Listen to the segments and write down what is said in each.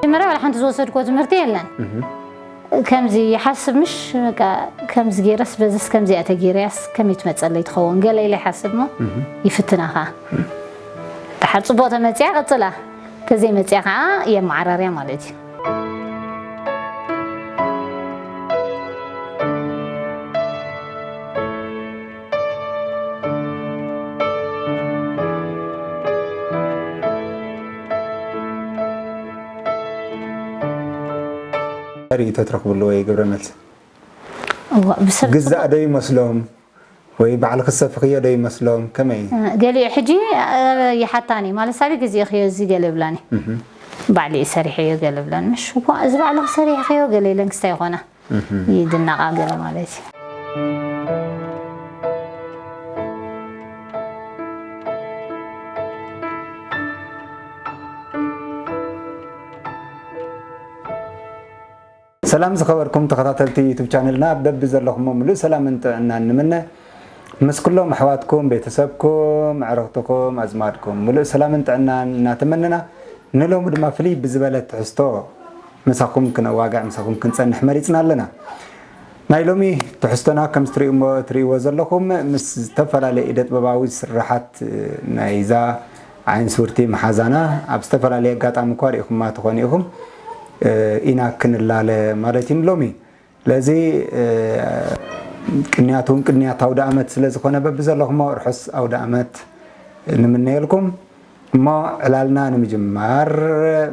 መጀመርያ ዋላ ሓንቲ ዝወሰድኮ ትምህርቲ የለን። ከምዚ ይሓስብ፣ ምሽ በቃ ከምዚ ገይረስ በዝስ ከምዚኣ ተገይረያስ ከመይ ትመፀለይ ትኸውን ገለ ኢለ ይሓስብ ሞ ይፍትና ኸዓ። ደሓር ፅቡቕ ተመፅያ ቀፅላ፣ ተዘይመፅያ ኸዓ የመዓራርያ ማለት እዩ። ርእይቶ ትረኽብሉ ወይ ግብረ መልሲ? እዋ፣ ብሰብ ግዛእ ዶ ይመስሎም? ወይ ባዕልኺ ዝሰፍኽዮ ዶ ይመስሎም? ከመይ? እ፣ ገሊኡ ሕጂ፣ እ፣ ይሓታኒ ማለት ሳቢ ግዜ ኽዮ እዚ ገለ ይብላኒ። እህ። ባዕሊ ሰሪሐዮ ገለ ይብላኒ። ምሽ እኳ እዚ ባዕልኺ ሰሪሕኽዮ ገለ ኢለን ክስታይ ይኾና። እህ። ይድነቓ ገለ ማለት እዩ። ሰላም ዝኸበርኩም ተኸታተልቲ ዩቱብ ቻነልና፣ በቢ ዘለኹሞ ምሉእ ሰላምን ጥዕናን ንምነ። ምስ ኩሎም ኣሕዋትኩም፣ ቤተሰብኩም፣ ኣዕርኽትኩም፣ ኣዝማድኩም ምሉእ ሰላምን ጥዕናን እናተመነና፣ ንሎሚ ድማ ፍልይ ብዝበለ ትሕዝቶ ምሳኹም ክነዋግዕ፣ ምሳኹም ክንጸንሕ መሪጽና ኣለና። ናይ ሎሚ ትሕዝቶና ከም እትርእይዎ፣ እትርእይዎ ዘለኹም ምስ ዝተፈላለየ ኢደ ጥበባዊ ስርሓት ናይዛ ዓይን ስውርቲ መሓዛና ኣብ ዝተፈላለየ ኣጋጣሚ እኳ ርኢኹማ ትኾኑ ኢኹም፣ እ፣ ኢና ክንላለ ማለት እዩ ሎሚ። ስለዚ፣ እ፣ ቅንያት እውን ቅንያት ኣውደ ኣመት ስለ ዝኾነ በብዘለኹሞ ርሑስ ኣውደ ኣመት ንምነየልኩም። እሞ ዕላልና ንምጅማር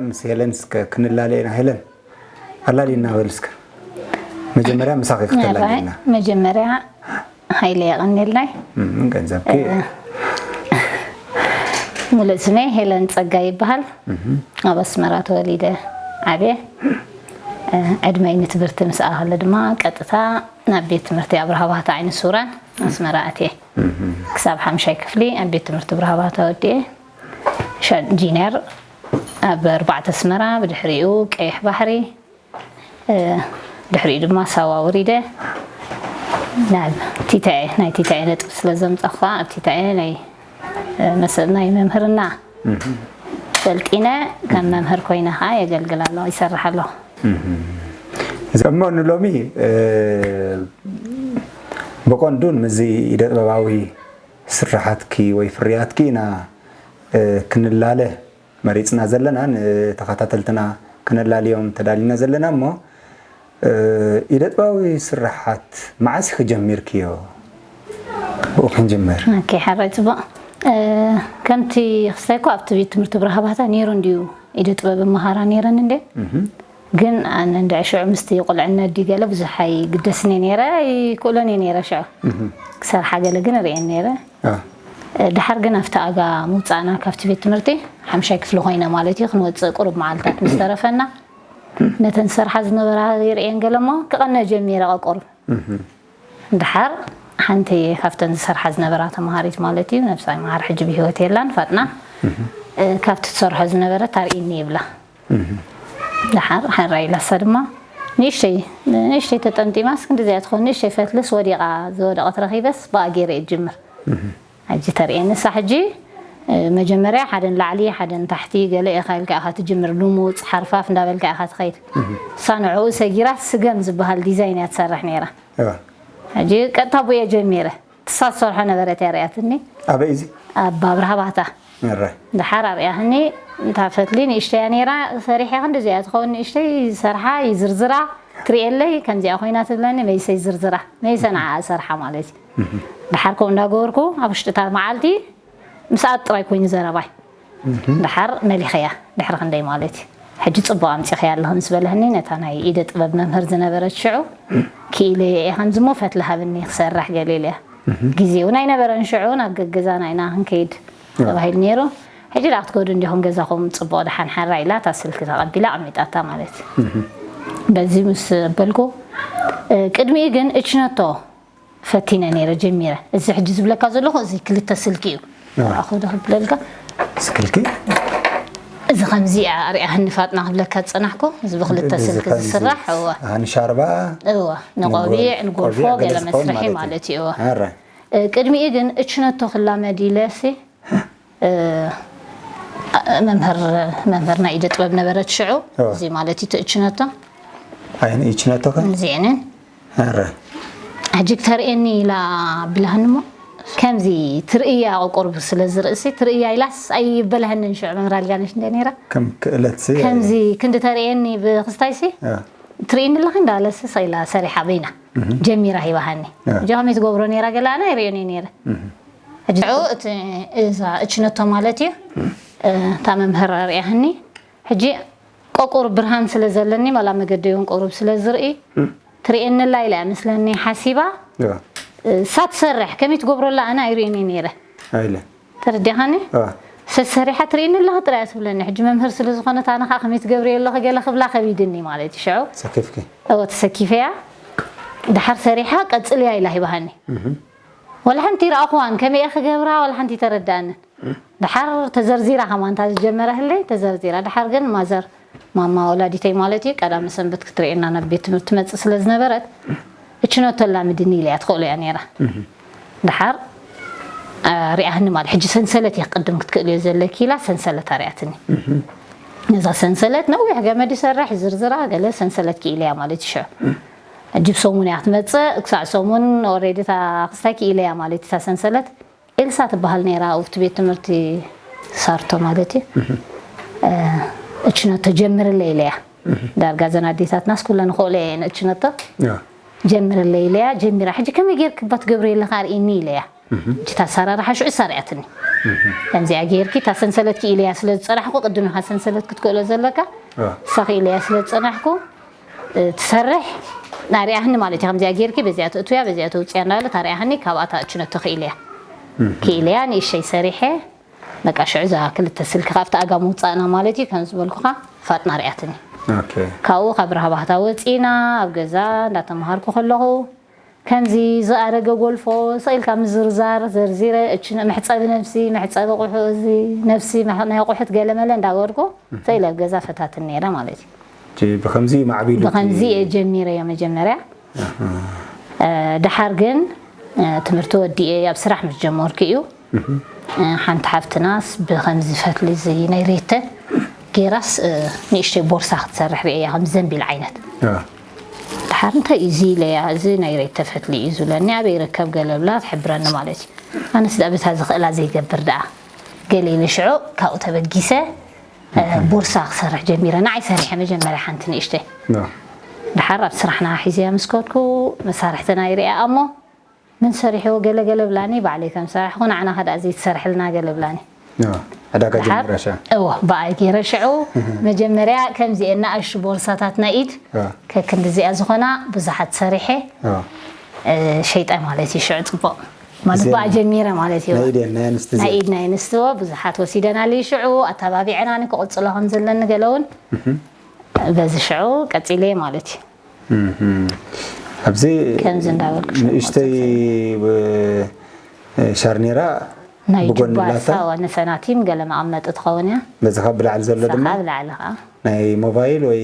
ምስ ሄለን እስከ ክንላለ ኢና። ሄለን፣ ኣላሊና በል እስከ። መጀመርያ ምሳኺ ክተላልየና። መጀመርያ ሃይለ የቐንየልናይ። እም፣ ገንዘብኪ። እ፣ ሙሉእ ስመይ ሄለን ጸጋይ ይበሃል። እም። ኣብ ኣስመራ ተወሊደ ዓብየ። እ፣ ዕድመይ ንትምህርቲ ምስ ኣኸለ ድማ ቀጥታ ናብ ቤት ትምህርቲ ኣብርሃ ባህታ ዓይኒ ሱራን ኣስመራ ኣትየ። እም። ክሳብ ሓምሻይ ክፍሊ ኣብ ቤት ትምህርቲ ብርሃ ባህታ ወዲኤ። ሻ-፣ ጂንየር ኣብ ኣርባዕተ ኣስመራ፣ ብድሕሪኡ ቀይሕ ባሕሪ፣ እ፣ ድሕሪኡ ድማ ሳዋ ወሪደ ናብ ቲታኤ፣ ናይ ቲታኤ ነጥቢ ስለ ዘምጻኹ ከዓ ኣብ ቲታኤ ናይ፣ እ፣ መሰ-፣ ናይ መምህርና እህ። ሰልጢነ ከም መምህር ኮይነ ከዓ የገልግል ኣለኹ፣ ይሰርሕ ኣለኹ። እህ። እሞ ንሎሚ፣ እ፣ ብቐንዱን ምስዚ ኢደ ጥበባዊ ስርሓትኪ ወይ ፍርያትኪ ኢና፣ እ፣ ክንላለ መሪጽና ዘለና፣ ንተኸታተልትና ከነላልዮም ተዳሊና ዘለና እሞ፣ እ፣ ኢደ ጥበባዊ ስርሓት መዓስ ኢኺ ጀሚርክዮ? ብኡ ክንጅምር። ኦኬ፣ ሓራይ ጽቡቕ። እ፣ ከምቲ ክስታይ እኮ ኣብቲ ቤት ትምህርቲ ብርሃ ባህታ ነይሩ እንድዩ ኢደ ጥበብ እመሃራ ነይረን እንዴ? እህ። ግን ኣነ እንድዒ ሽዑ ምስቲ ቁልዕነት ድዩ ገለ ብዙሕ ኣይግደስን እየ ነይረ፣ ኣይክእሎን እየ ነይረ ሽዑ። እህ። ክሰርሓ ገለ ግን እርእየን ነይረ። አ። እ፣ ደሓር ግን ኣብቲ ኣጋ ምውጻእና ካብቲ ቤት ትምህርቲ ሓምሻይ ክፍሊ ኮይነ ማለት እዩ፣ ክንወጽእ ቁሩብ መዓልታት ምስ ተረፈና፣ ነተን ዝሰርሓ ዝነበራ ይርእየን ገለ እሞ ክቐንእ ጀሚረ ቀቁር። እህ። ደሓር ሓንቲ ካብተን ዝሰርሓ ዝነበራ ተምሃሪት ማለት እዩ፣ ነብሳ ይምሃር ሕጂ ብህይወት የላን፣ ፋጥና፣ እህ። እ፣ ካብቲ ትሰርሖ ዝነበረ ታርእይኒ ይብላ። እህ። ደሓር ሓራ ኢላሳ ድማ ንእሽተይ፣ ንእሽተይ ተጠምጢማስ ክንዲዚኣ ትኾን፣ ንእሽተይ ፈትልስ ወዲቓ፣ ዝወደቐት ረኺበስ ብኣ ገይረ እየ ዝጅምር። እህ። ሕጂ ተርእየኒ እሳ ሕጂ፣ እ፣ መጀመርያ ሓደ ንላዕሊ፣ ሓደ ንታሕቲ፣ ገለ ኢኻ ኢልካ ኢኻ ትጅምር፣ ልሙጽ፣ ሓርፋፍ እንዳበልካ ኢኻ ትኸይድ። እህ። እሳ ንዕኡ ሰጊራ ስገም ዝበሃል ዲዛይን እያ ትሰርሕ ነይራ። እዋ። ሕጂ ቀጥታ ብየ ጀሚረ። ትሳ ዝሰርሖ ነበረት እያ ርእያትኒ። ኣበይ እዚ? ኣብ ኣብርሃ ባህታ። እረ። ደሓር ኣርእያትኒ፣ እንታ ፈትሊ ንእሽተያ ነይራ፣ ሰሪሐ ክንዲ እዚኣ ትኸውን ንእሽተይ፣ ይሰርሓ፣ ይዝርዝራ፣ ትርእየለይ፣ ከምዚኣ ኮይና ትብለኒ፣ መይሰ ይዝርዝራ፣ መይሰ ንዓኣ እሰርሓ ማለት እዩ። እህ። ደሓር ከምኡ እንዳገበርኩ፣ ኣብ ውሽጢ እታ መዓልቲ፣ ምስኣ ጥራይ ኮይኑ ዘረባይ። እህ። ደሓር መሊኸያ፣ ድሕሪ ክንደይ ማለት እዩ። ሕጂ ጽቡቕ ኣምጺኸያ ኣለኹ ምስ በለኒ፣ ነታ ናይ ኢደ ጥበብ መምህር ዝነበረት ሽዑ፣ ክኢለየ እየ ከምዚ እሞ ፈትሊ ሃብኒ ክሰርሕ ገለ ኢለያ። እህ። ግዜ እውን ኣይነበረን ሽዑ፣ ናብ ገገዛና ኢና ክንከይድ ያ። ተባሂሉ ነይሩ። ሕጂ ደኣ ክትከዱ እንዲኹም ገዛኹም ጽቡቕ ደሓን ሓራ ኢላ፣ እታ ስልኪ ተቐቢላ ኣቐሚጣታ ማለት እዩ። እህ። በዚ ምስ በልኩ፣ እ፣ ቅድሚኡ ግን እችነቶ ፈቲነ ነይረ ጀሚረ። እዚ ሕጂ ዝብለካ ዘለኹ እዚ ክልተ ስልኪ እዩ። ኣዎ። ኣኹ ዶ ክብለልካ? ስክልኪ? እዚ ከምዚ እያ ኣርኣያ ህኒ ፋጥና ክብለካ ዝጸናሕኩ፣ እዚ ብክልተ እዚ ስልኪ ከምዚ ዝስራሕ፣ እወ። ኣሃ፣ ንሻርባ፣ እወ፣ ንቆቢዕ፣ ንጎል-፣ ንጎልፎ፣ ቆቢዕ ገለ ገለ ዝኸውን መስርሒ ማለት እዩ። ማለት እዩ፣ እወ። ኣረ። እ፣ ቅድሚኡ ግን እችነቶ ክላመድ ኢለ ሲ፣ እ፣ መምህር መምህር ናይ ኢደ ጥበብ ነበረት ሽዑ። እዚ ማለት እዩ ትእችነቶ። ኣይን እችነቶ ከ እዚአንን ኣረ ሕጂ ክተርእየኒ ኢላ ብላህኒ እሞ ከምዚ ትርእያ ቆቆርብ ስለ ዝርእሲ ትርእያ ኢላስ ኣይበላህንን ሽዑ መምህር ኣልጋነሽ እንደ ነይራ ከም ክእለት ሲ ከምዚ ክንዲ ተርእየኒ ብክስታይ ሲ ትርእይኒ ኣለኺ እንዳለስ ሰኢላ ሰሪሓ በይና ጀሚራ ሂባሃኒ ሕጂ ከመይ ትገብሮ ነይራ ገለ ኣነ ኣይርእዮን እየ ነይረ ሕጂ ሽዑ እቲ እዛ እችነቶ ማለት እዩ እታ መምህር ኣርእያህኒ ሕጂ ቆቁር ብርሃን ስለ ዘለኒ መላ መገደይውን ቁሩብ ስለ ዝርኢ ትርእየኒ ኣላ ኢላ እያ መስለኒ ሓሲባ እሳ ትሰርሕ ከመይ ትገብሮ ኣላ ኣነ ኣይርእን እየ ነይረ ኣይለ ተረዲኻኒ አ ሰሰሪሓ ትርእየኒ ኣለኺ ጥራይ እያ ትብለኒ ሕጂ መምህር ስለ ዝኾነት ኣነ ከዓ ከመይ ትገብርዮ ኣለኺ ገለ ክብላ ከቢድኒ ማለት እዩ ሽዑ ሰኪፍኪ እወ ተሰኪፈያ ድሓር ሰሪሓ ቀፅልያ ኢላ ሂባሃኒ ወላ ሓንቲ ይረኣኹዋን ከመይ እየ ክገብራ ወላ ሓንቲ ተረዳኣንን ድሓር ተዘርዚራ ከማን እታ ዝጀመረ ህለይ ተዘርዚራ ድሓር ግን ማዘር ማማ ወላዲተይ ማለት እዩ ቀዳመ ሰንበት ክትርእየና ናብ ቤት ትምህርቲ ትመፅእ ስለ ዝነበረት እችነቶ ኣላምድኒ ኢለያ ትኽእሎ እያ ነይራ ድሓር ሪኣህኒ ማለት ሕጂ ሰንሰለት እየ ቅድም ክትክእልዮ ዘለኪ ኢላ ሰንሰለት ኣሪኣትኒ ነዛ ሰንሰለት ነዊሕ ገመድ ይሰርሕ ዝርዝራ ገለ ሰንሰለት ክኢለያ ማለት ይሽዑ ሕጂ ብሰሙን እያ ክትመፅእ ክሳዕ ሰሙን ኦሬዲ እታ ክስታይ ክኢለያ ማለት እታ ሰንሰለት ኤልሳ ትበሃል ነይራ ኣብቲ ቤት ትምህርቲ ሳርቶ ማለት እዩ እችነቶ ጀምርለ ኢለያ ዳርጋ ዘን ኣዴታትናስ ኩለን ንኽእሎ እየን እችነቶ ጀምርለ ኢለያ ጀሚራ ሕጂ ከመይ ጌርክ እባ ትገብርዮ ኣለኻ ኣርእየኒ ኢለያ ሕጂ እታ ኣሰራርሓ ሽዑ ኣሳሪኣትኒ ከምዚኣ ጌርኪ እታ ሰንሰለት ክኢለያ ስለ ዝፀናሕኩ ቅድም ኢኻ ሰንሰለት ክትክእሎ ዘለካ እሳ ክኢለያ ስለ ዝፀናሕኩ ትሰርሕ ኣርያህኒ ማለት እዩ ከምዚኣ ጌርኪ በዚኣ ትእትውያ በዚኣ ተውፅያ እንዳበለት ኣርያህኒ ካብኣ ታእችኖ ተኽኢለያ ክኢለያ ንእሸይ ሰሪሐ በቃ ሽዑ እዛ ክልተ ስልኪ ካብቲ ኣጋ ምውፃእና ማለት እዩ ከም ዝበልኩኻ ፋጥና ርያትኒ ኦኬ ካብኡ ካብ ራህባህታ ወፂና ኣብ ገዛ እንዳተምሃርኩ ከለኹ ከምዚ ዝኣረገ ጎልፎ ስቕ ኢልካ ምዝርዛር ዘርዚረ እች መሕፀቢ ነብሲ መሕፀቢ ቁሑ እዚ ነብሲ መሕ- ናይ ኣቑሑት ገለመለ እንዳበልኩ ስቕ ኢለ ኣብ ገዛ ፈታትን ነይረ ማለት እዩ ብከምዚ ማዕቢሉ ብኸምዚ እየ ጀሚረዮ መጀመርያ ድሓር ግን ትምህርቲ ወዲኤ ኣብ ስራሕ ምስ ጀመርኩ እዩ ሓንቲ ሓፍትናስ ብኸምዚ ፈትሊ እዚ ናይ ሬተ ጌራስ ንእሽተይ ቦርሳ ክትሰርሕ ርእያ ከም ዘንቢል ዓይነት ድሓር እንታይ እዩ እዚ ኢለያ እዚ ናይ ሬተ ፈትሊ እዩ ዝብለኒ ኣበይ ይርከብ ገለብላ ትሕብረኒ ማለት እዩ ኣነስ ዳ በታ ዝኽእላ ዘይገብር ደኣ ገለ ኢለ ሽዑ ካብኡ ተበጊሰ ቦርሳ ክሰርሕ ጀሚረ ንዓይ ሰሪሐ መጀመርያ ሓንቲ ንእሽተይ ድሓር ኣብ ስራሕና ሒዘያ ምስ ከድኩ መሳርሕትና ይርእያ እሞ መን ሰሪሕዎ ገለገለ ብላኒ ባዕለይ ከም ሰራሕኩ ንዓና ከ ደኣ ዘይትሰርሕልና ገለ ብላኒ ዕዳጋ ጀሚረ ሻ እዎ ብኣይ ገይረ ሽዑ መጀመርያ ከምዚኤን ንኣሽቱ ቦርሳታት ናይ ኢድ ከክንዲ እዚኣ ዝኾና ብዙሓት ሰሪሐ ሸይጠ ማለት እዩ ሽዑ ፅቡቕ ማለት ብኣ ጀሚረ ማለት እዩ ናይ ኢድ ናይ ኣንስቲ ናይ ኢድ ናይ ኣንስትዎ ብዙሓት ወሲደናሉ ሽዑ ኣተባቢዐናኒ ክቕፅሎ ከም ዘለኒ ገለ እውን በዚ ሽዑ ቀፂለ ማለት እዩ ኣብዚ ከምዚ እንዳበልኩ ንእሽተይ ሻርኔራ ናይ ጅባሳ ንሰናቲም ገለ መቐመጢ ትኸውን እያ በዚ ካብ ብላዕሊ ዘሎ ድማ ብላዕሊ ከዓ ናይ ሞባይል ወይ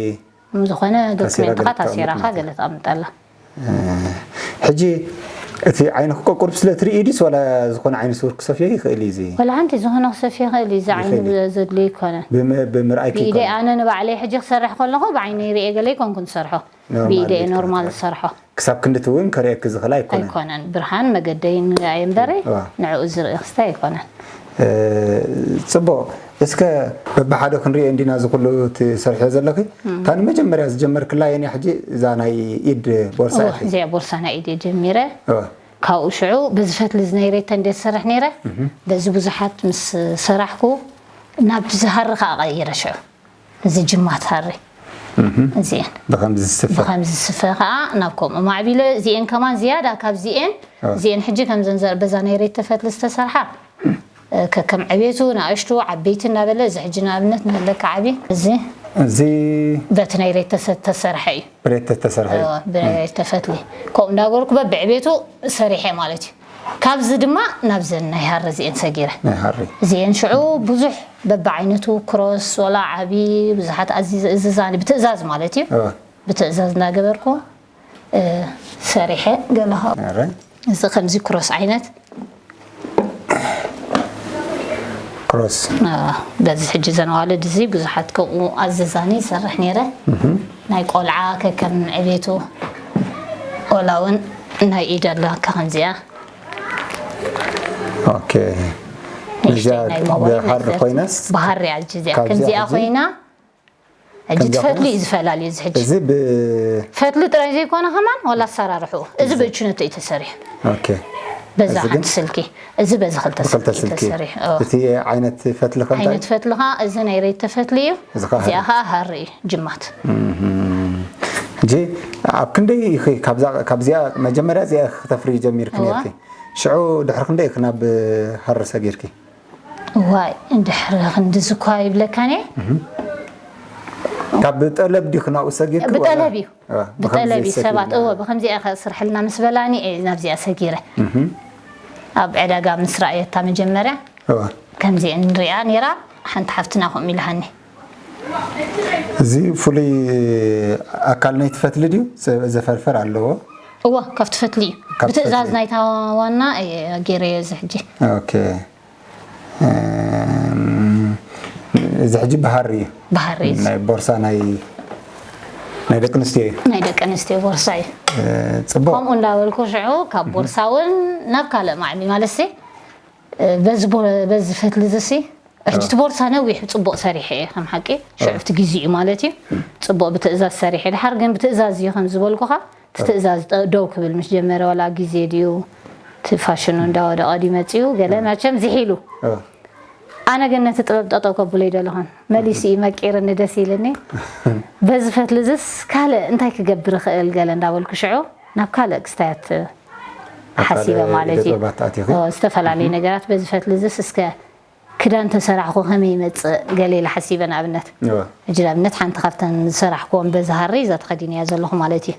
ዝኾነ ዶክመንትካ ታሲራካ ገለ ተቐምጠላ ሕጂ እቲ ዓይንኺ ቆቁርብ ስለ ትርኢ ድስ ዋላ ዝኾነ ዓይኒ ስውር ክሰፍዮ ይኽእል እዩ እዚ ዋላ ሓንቲ ዝኾነ ክሰፍዮ ይኽእል እዩ እዚ ዓይኒ ዘድልዮ ይኮነ ብምርኣይኪ ብኢደይ ኣነ ንባዕለይ ሕጂ ክሰርሕ ከለኹ ብዓይነይ ርኤ ገለ ይኮንኩ ዝሰርሖ ብኢደይ ኖርማል ዝሰርሖ ክሳብ ክንድቲ እውን ከርእየኪ ዝኽእል ኣይኮነን ኣይኮነን ብርሃን መገደይን ርኣየ እምበረ ንዕኡ ዝርኢ ክስታይ ኣይኮነን ፅቡቕ እስከ በብሓደ ክንሪኦ እንዲና እዚ ኩሉ ትሰርሕዮ ዘለኺ እታ ንመጀመርያ ዝጀመርክላ የን ሕጂ እዛ ናይ ኢድ ቦርሳ እዚኣ ቦርሳ ናይ ኢድ ጀሚረ ካብኡ ሽዑ በዚ ፈትሊ ዝነይረይተ እንደ ዝሰርሕ ነይረ በዚ ብዙሓት ምስ ሰራሕኩ ናብ ዝሃሪ ከዓ ቀይረ ሽዑ እዚ ጅማት ሃሪ እዚኤን ብኸምዚ ዝስፈ ብኸምዚ ዝስፈ ከዓ ናብ ከምኡ ማዕቢለ እዚኤን ከማን ዝያዳ ካብ እዚኤን እዚኤን ሕጂ ከምዘን ዘር በዛ ናይ ሬት ተፈትሊ ዝተሰርሓ ከከም ዕቤቱ ንኣሽቱ ዓበይቲ እናበለ እዚ ሕጂ ንኣብነት ንህለካ ዓብዪ እዚ እዚ በቲ ናይ ሬት ተሰርሐ እዩ ብሬት ተሰርሐ እዩ ብሬት ተፈትሊ ከምኡ እንዳገርኩ በብዕቤቱ ሰሪሐ ማለት እዩ ካብዚ ድማ ናብዘን ናይ ሃሪ እዚኤን ሰጊረ ናይ ሃሪ እዚኤን ሽዑ ብዙሕ በብዓይነቱ ክሮስ ወላ ዓቢ ብዙሓት ኣዚዘ እዝዛኒ ብትእዛዝ ማለት እዩ ብትእዛዝ እናገበርኩ ሰሪሐ ገለኻ እዚ ከምዚ ክሮስ ዓይነት ክሮስ። በዚ ሕጂ ዘን ኣዋልድ እዚ ብዙሓት ከምኡ ኣዘዛኒ ይሰርሕ ነይረ። ናይ ቆልዓ ከከም ዕቤቱ፣ ቆላ እውን ናይ ኢድ ኣለካ ከምዚኣ። ኦኬ። እዚኣ ናይ ሞባይል ብሃሪ ኮይናስ? ብሃሪ ኣጂ እዚኣ ከምዚኣ ኮይና። ሕጂ ትፈትሊ እዩ ዝፈላለዩ። እዚ ሕጂ እዚ ብ ፈትሊ ጥራይ ዘይኮነ ከማን ዋላ ኣሰራርሑ እዚ ብእችነቱ እዩ ተሰሪሑ። ኦኬ። በዛ ሓንቲ ስልኪ፣ እዚ በዚ ክልተ ስልኪ ተሰሪሑ። እቲ ዓይነት ፈትሊ ከ እንታይ? ዓይነት ፈትሊ ከ እዚ ናይ ሬት ተፈትሊ እዩ። እዚኣ ከ ሃሪ እዩ ጅማት። ሕጂ ኣብ ክንደይ ኢኺ ካብዛ፣ ካብዚኣ መጀመርያ እዚኣ ክተፍሪ ጀሚርኪ ነርኪ? ሽዑ ድሕሪ ክንደይ ኢኺ ናብ ሃሪ ሰጊርኪ? ዋይ እንድሕር ክንድዚ እኳ ይብለካን እየ። ካብ ጠለብ ዲኺ ናብኡ ሰጊርኪ? ብጠለብ እዩ። ብጠለብ እዩ። ሰባት እወ ብከምዚኣ ኢኻ ስርሕልና ምስ በላኒ እየ ናብዚኣ ሰጊረ። ኣብ ዕዳጋ ምስ ረኣየታ መጀመርያ ከምዚአን ሪኣ ነይራ። ሓንቲ ሓፍትና ከምኡ ኢላሃኒ። እዚ ፍሉይ ኣካል ናይቲ ፈትሊ ድዩ? ዘፈርፈር ኣለዎ? እወ ካብቲ ፈትሊ እዩ። ብትእዛዝ ናይታ ዋና እየ ገይረዮ እዚ ሕጂ። ኦኬ። እዚ ሕጂ ብሃሪ እዩ። ብሃሪ እዩ። ናይ ቦርሳ ናይ ናይ ደቂ ኣንስትዮ እዩ። ናይ ደቂ ኣንስትዮ ቦርሳ እዩ። ጽቡቅ። ከምኡ እንዳበልኩ ሽዑ ካብ ቦርሳ እውን ናብ ካልእ ማዕቢ ማለት ሲ በዚ ቦ- በዚ ፈትሊ እዚ ሲ ሕጂ እቲ ቦርሳ ነዊሕ ጽቡቅ ሰሪሐ እየ ከም ሓቂ ሽዑ ኣብቲ ግዜኡ ማለት እዩ ጽቡቅ ብትእዛዝ ሰሪሐ ድሓር ግን ብትእዛዝ እዩ ከም ዝበልኩኻ እቲ ትእዛዝ ጠ- ደው ክብል ምስ ጀመረ ዋላ ግዜ ድዩ እቲ ፋሽኑ እንዳወደቐ ድዩ መጺኡ ገለ መቸም ዝሒሉ ኣነ ግን ነቲ ጥበብ ጠጠው ከብሎ ይደለኹን መሊሱ እዩ መቂርኒ ደስ ኢልኒ በዚ ፈትሊ ዝስ ካልእ እንታይ ክገብር ይኽእል ገለ እንዳበልኩ ሽዑ ናብ ካልእ ክስታያት ሓሲበ ማለት እዩ ዝተፈላለዩ ነገራት በዚ ፈትሊ ዝስ እስከ ክዳን ተሰራሕኩ ከመይ ይመፅእ ገለ ኢለ ሓሲበ ንኣብነት ሕጂ ንኣብነት ሓንቲ ካብተን ዝሰራሕኩዎም በዚ ሃሪ እዛ ተኸዲንያ ዘለኹ ማለት እዩ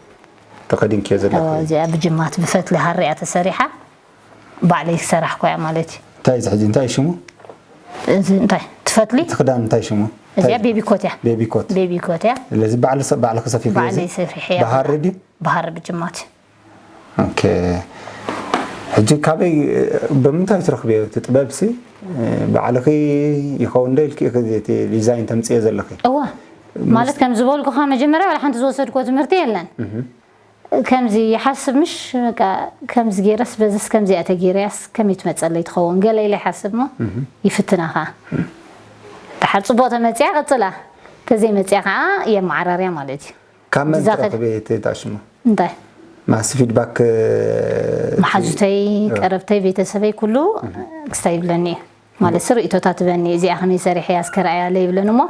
ተኸዲንክዮ ዘለኺ እዚኣ ብጅማት ብፈትሊ ሃሪ እያ ተሰሪሓ ባዕለይ ዝሰራሕኩ እያ ማለት እዩ እንታይ እዚ ሕጂ እንታይ ሽሙ እዚ እንታይ ትፈትሊ እቲ ክዳን እንታይ ሽሙ እዚኣ ቤቢ ኮት እያ ቤቢ ኮት ቤቢ ኮት እያ ስለዚ ባዕሊ ሰብ ባዕልኺ ሰፊኺ ባዕለይ ሰፊሐ እያ ብሃሪ ድዩ ብሃሪ ብጅማት እዩ ኦኬ ሕጂ ካበይ ብምንታይ ትረኽብዮ እቲ ጥበብሲ ባዕልኺ ይኸውን ዶ ኢልኪ ኢኺ እቲ ዲዛይን ተምፅዮ ዘለኺ እዋ ማለት ከም ዝበልኩኻ መጀመርያ ዋላ ሓንቲ ዝወሰድኮ ትምህርቲ የለን ከምዚ ይሓስብ ምሽ በቃ ከምዚ ገይረስ በዝስ ከምዚኣ ተገይረያስ ከመይ ትመፀለይ ትኸውን ገለ ኢለ ይሓስብ ሞ ይፍትና ከዓ ድሓር ፅቡቅ ተመፅያ ቀፅላ ተዘይመፅያ ከዓ የመዓራርያ ማለት እዩ ካብ መን ትረኽቢ እቲ ጣሽሙ እንታይ ማስ ፊድባክ መሓዙተይ ቀረብተይ ቤተሰበይ ኩሉ ክስታይ ይብለኒ እዩ ማለት ርእቶታት ትበኒ እዚኣ ከመይ ሰሪሐያ እስከ ረኣያለ ይብለኒ እሞ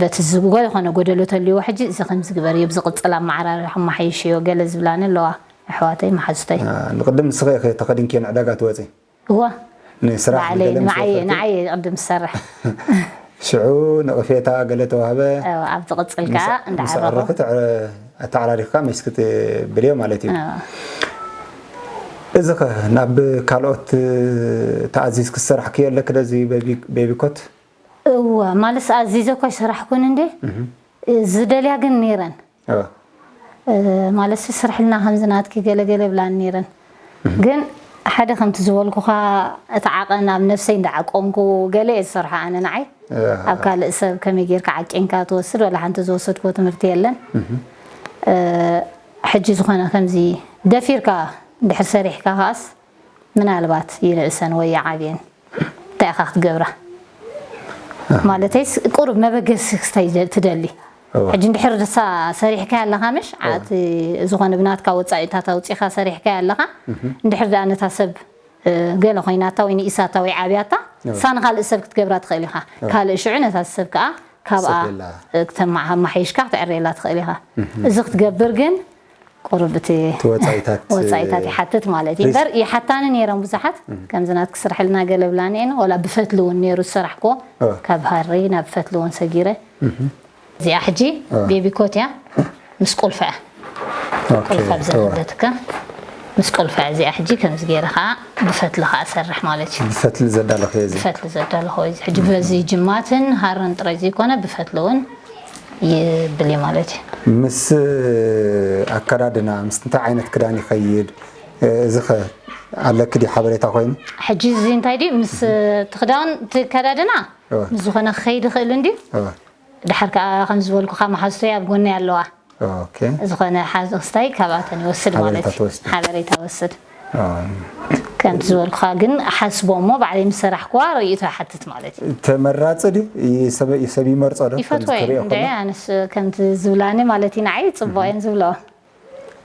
በቲ ዝጎ ዝኾነ ጎደሎ ተልዎ ሕጂ እዚ ከም ዝግበር እዩ ብዝቕፅል ኣመዓራርያ ከመሓይሽ እዮ ገለ ዝብላኒ ኣለዋ ኣሕዋተይ መሓዙተይ ንቅድም ንስኸ ተኸዲንኪ ንዕዳጋ ትወፂ እዋ ንስራሕ ባዕለይ ገለ ምስ ንዓየ ወፈርኪ? ንዓየ ቅድም ዝሰርሕ ሽዑ ነቐፌታ ገለ ተዋህበ ኣብ ዝቕፅል ከዓ ምስ እንዳዓረኹ ኣዕረኽቲ ኣተዓራሪኽካ መሲኪ ትብልዮ ማለት እዩ እዚ ኸ ናብ ካልኦት ተኣዚዝኪ ዝሰራሕክዮ ኣለኪ ዶ እዚ ቤቢ- ቤቢ ኮት እወ ማለት ኣዚዘ እኳ ይሰራሕኩን እንዴ ዝደልያ ግን ነይረን ማለት ስርሕልና ከምዚ ናትኪ ገለገለ ብላን ነይረን ግን ሓደ ከምቲ ዝበልኩኻ እቲ ዓቐን ኣብ ነፍሰይ እንዳዓቀንኩ ገለ እየ ዝሰርሖ ኣነ ንዓይ ኣብ ካልእ ሰብ ከመይ ጌርካ ዓቂንካ ትወስድ ወላ ሓንቲ ዝወሰድክዎ ትምህርቲ የለን ሕጂ ዝኾነ ከምዚ ደፊርካ ድሕር ሰሪሕካ ከኣስ ምናልባት ይንእሰን ወይ ይዓብየን እንታይ ኢኻ ክትገብራ ማለተይስ ቁሩብ መበገሲ ክስታይ ትደሊ ሕጂ እንድሕር ድሳ ሰሪሕካያ ኣለኻ ምሽ ኣቲ ዝኾነ ብናትካ ወፃኢታት ኣውፂኻ ሰሪሕካያ ኣለኻ እንድሕር ደኣ ነታ ሰብ ገለ ኮይናታ ወይ ንኢሳታ ወይ ዓብያታ ሳን ካልእ ሰብ ክትገብራ ትኽእል ኢኻ ካልእ ሽዑ ነታ ሰብ ከዓ ካብኣ ከተመሓይሽካ ክትዕረየላ ትኽእል ኢኻ እዚ ክትገብር ግን ቁሩብ እቲ ወፃኢታት ይሓትት ማለት እዩ እምበር ይሓታኒ ነይረን ብዙሓት ከምዚ ናትኪ ስርሕልና ገለ ብላኒ እየን ዋላ ብፈትሊ እውን ነይሩ ዝሰራሕክዎ ካብ ሃሪ ናብ ፈትሊ እውን ሰጊረ እዚኣ ሕጂ ቤቢ ኮት እያ ምስ ቁልፋ እያ ቁልፋ ብዘለበትካ ምስ ቁልፋ እያ እዚኣ ሕጂ ከምዚ ገይረ ከዓ ብፈትሊ ከዓ እሰርሕ ማለት እዩ ብፈትሊ ዘዳለኽዮ እዚ ብፈትሊ ዘዳለኽዮ እዚ ሕጂ በዚ ጅማትን ሃርን ጥራይ ዘይኮነ ብፈትሊ እውን ይብል እዩ ማለት እዩ። ምስ ኣከዳድና ምስ እንታይ ዓይነት ክዳን ይኸይድ? እዚ ኸ ኣለኪ ድዩ ሓበሬታ ኮይኑ? ሕጂ እዚ እንታይ ድዩ ምስ እቲ ክዳን እቲ ከዳድና እወ። ምስ ዝኾነ ክኸይድ ይኽእል እንድዩ። እወ። ድሓር ከዓ ከም ዝበልኩኻ መሓዝቶይ ኣብ ጎነይ ኣለዋ። ኦኬ። ዝኾነ ሓዚ ክስታይ ካብኣተን ይወስድ ማለት ሓበሬታ እዩ። ትወስድ። ሓበሬታ ወስድ። ኦ። ከምቲ ዝበልኩኻ ግን ሓስቦ እሞ ባዕለይ ምስ ሰራሕኩዋ ርእይቶ ይሓትት ማለት እዩ። ተመራፂ ድዩ? ይሰበ- ይሰብ ይመርፆ ዶ? ይፈትዎ ከምዚ እየ ክሪኦ እንደ ከሎ? ኣነስ ከምቲ ዝብላኒ ማለት እዩ ንዓይ ፅቡቅ እየን ዝብለኦ።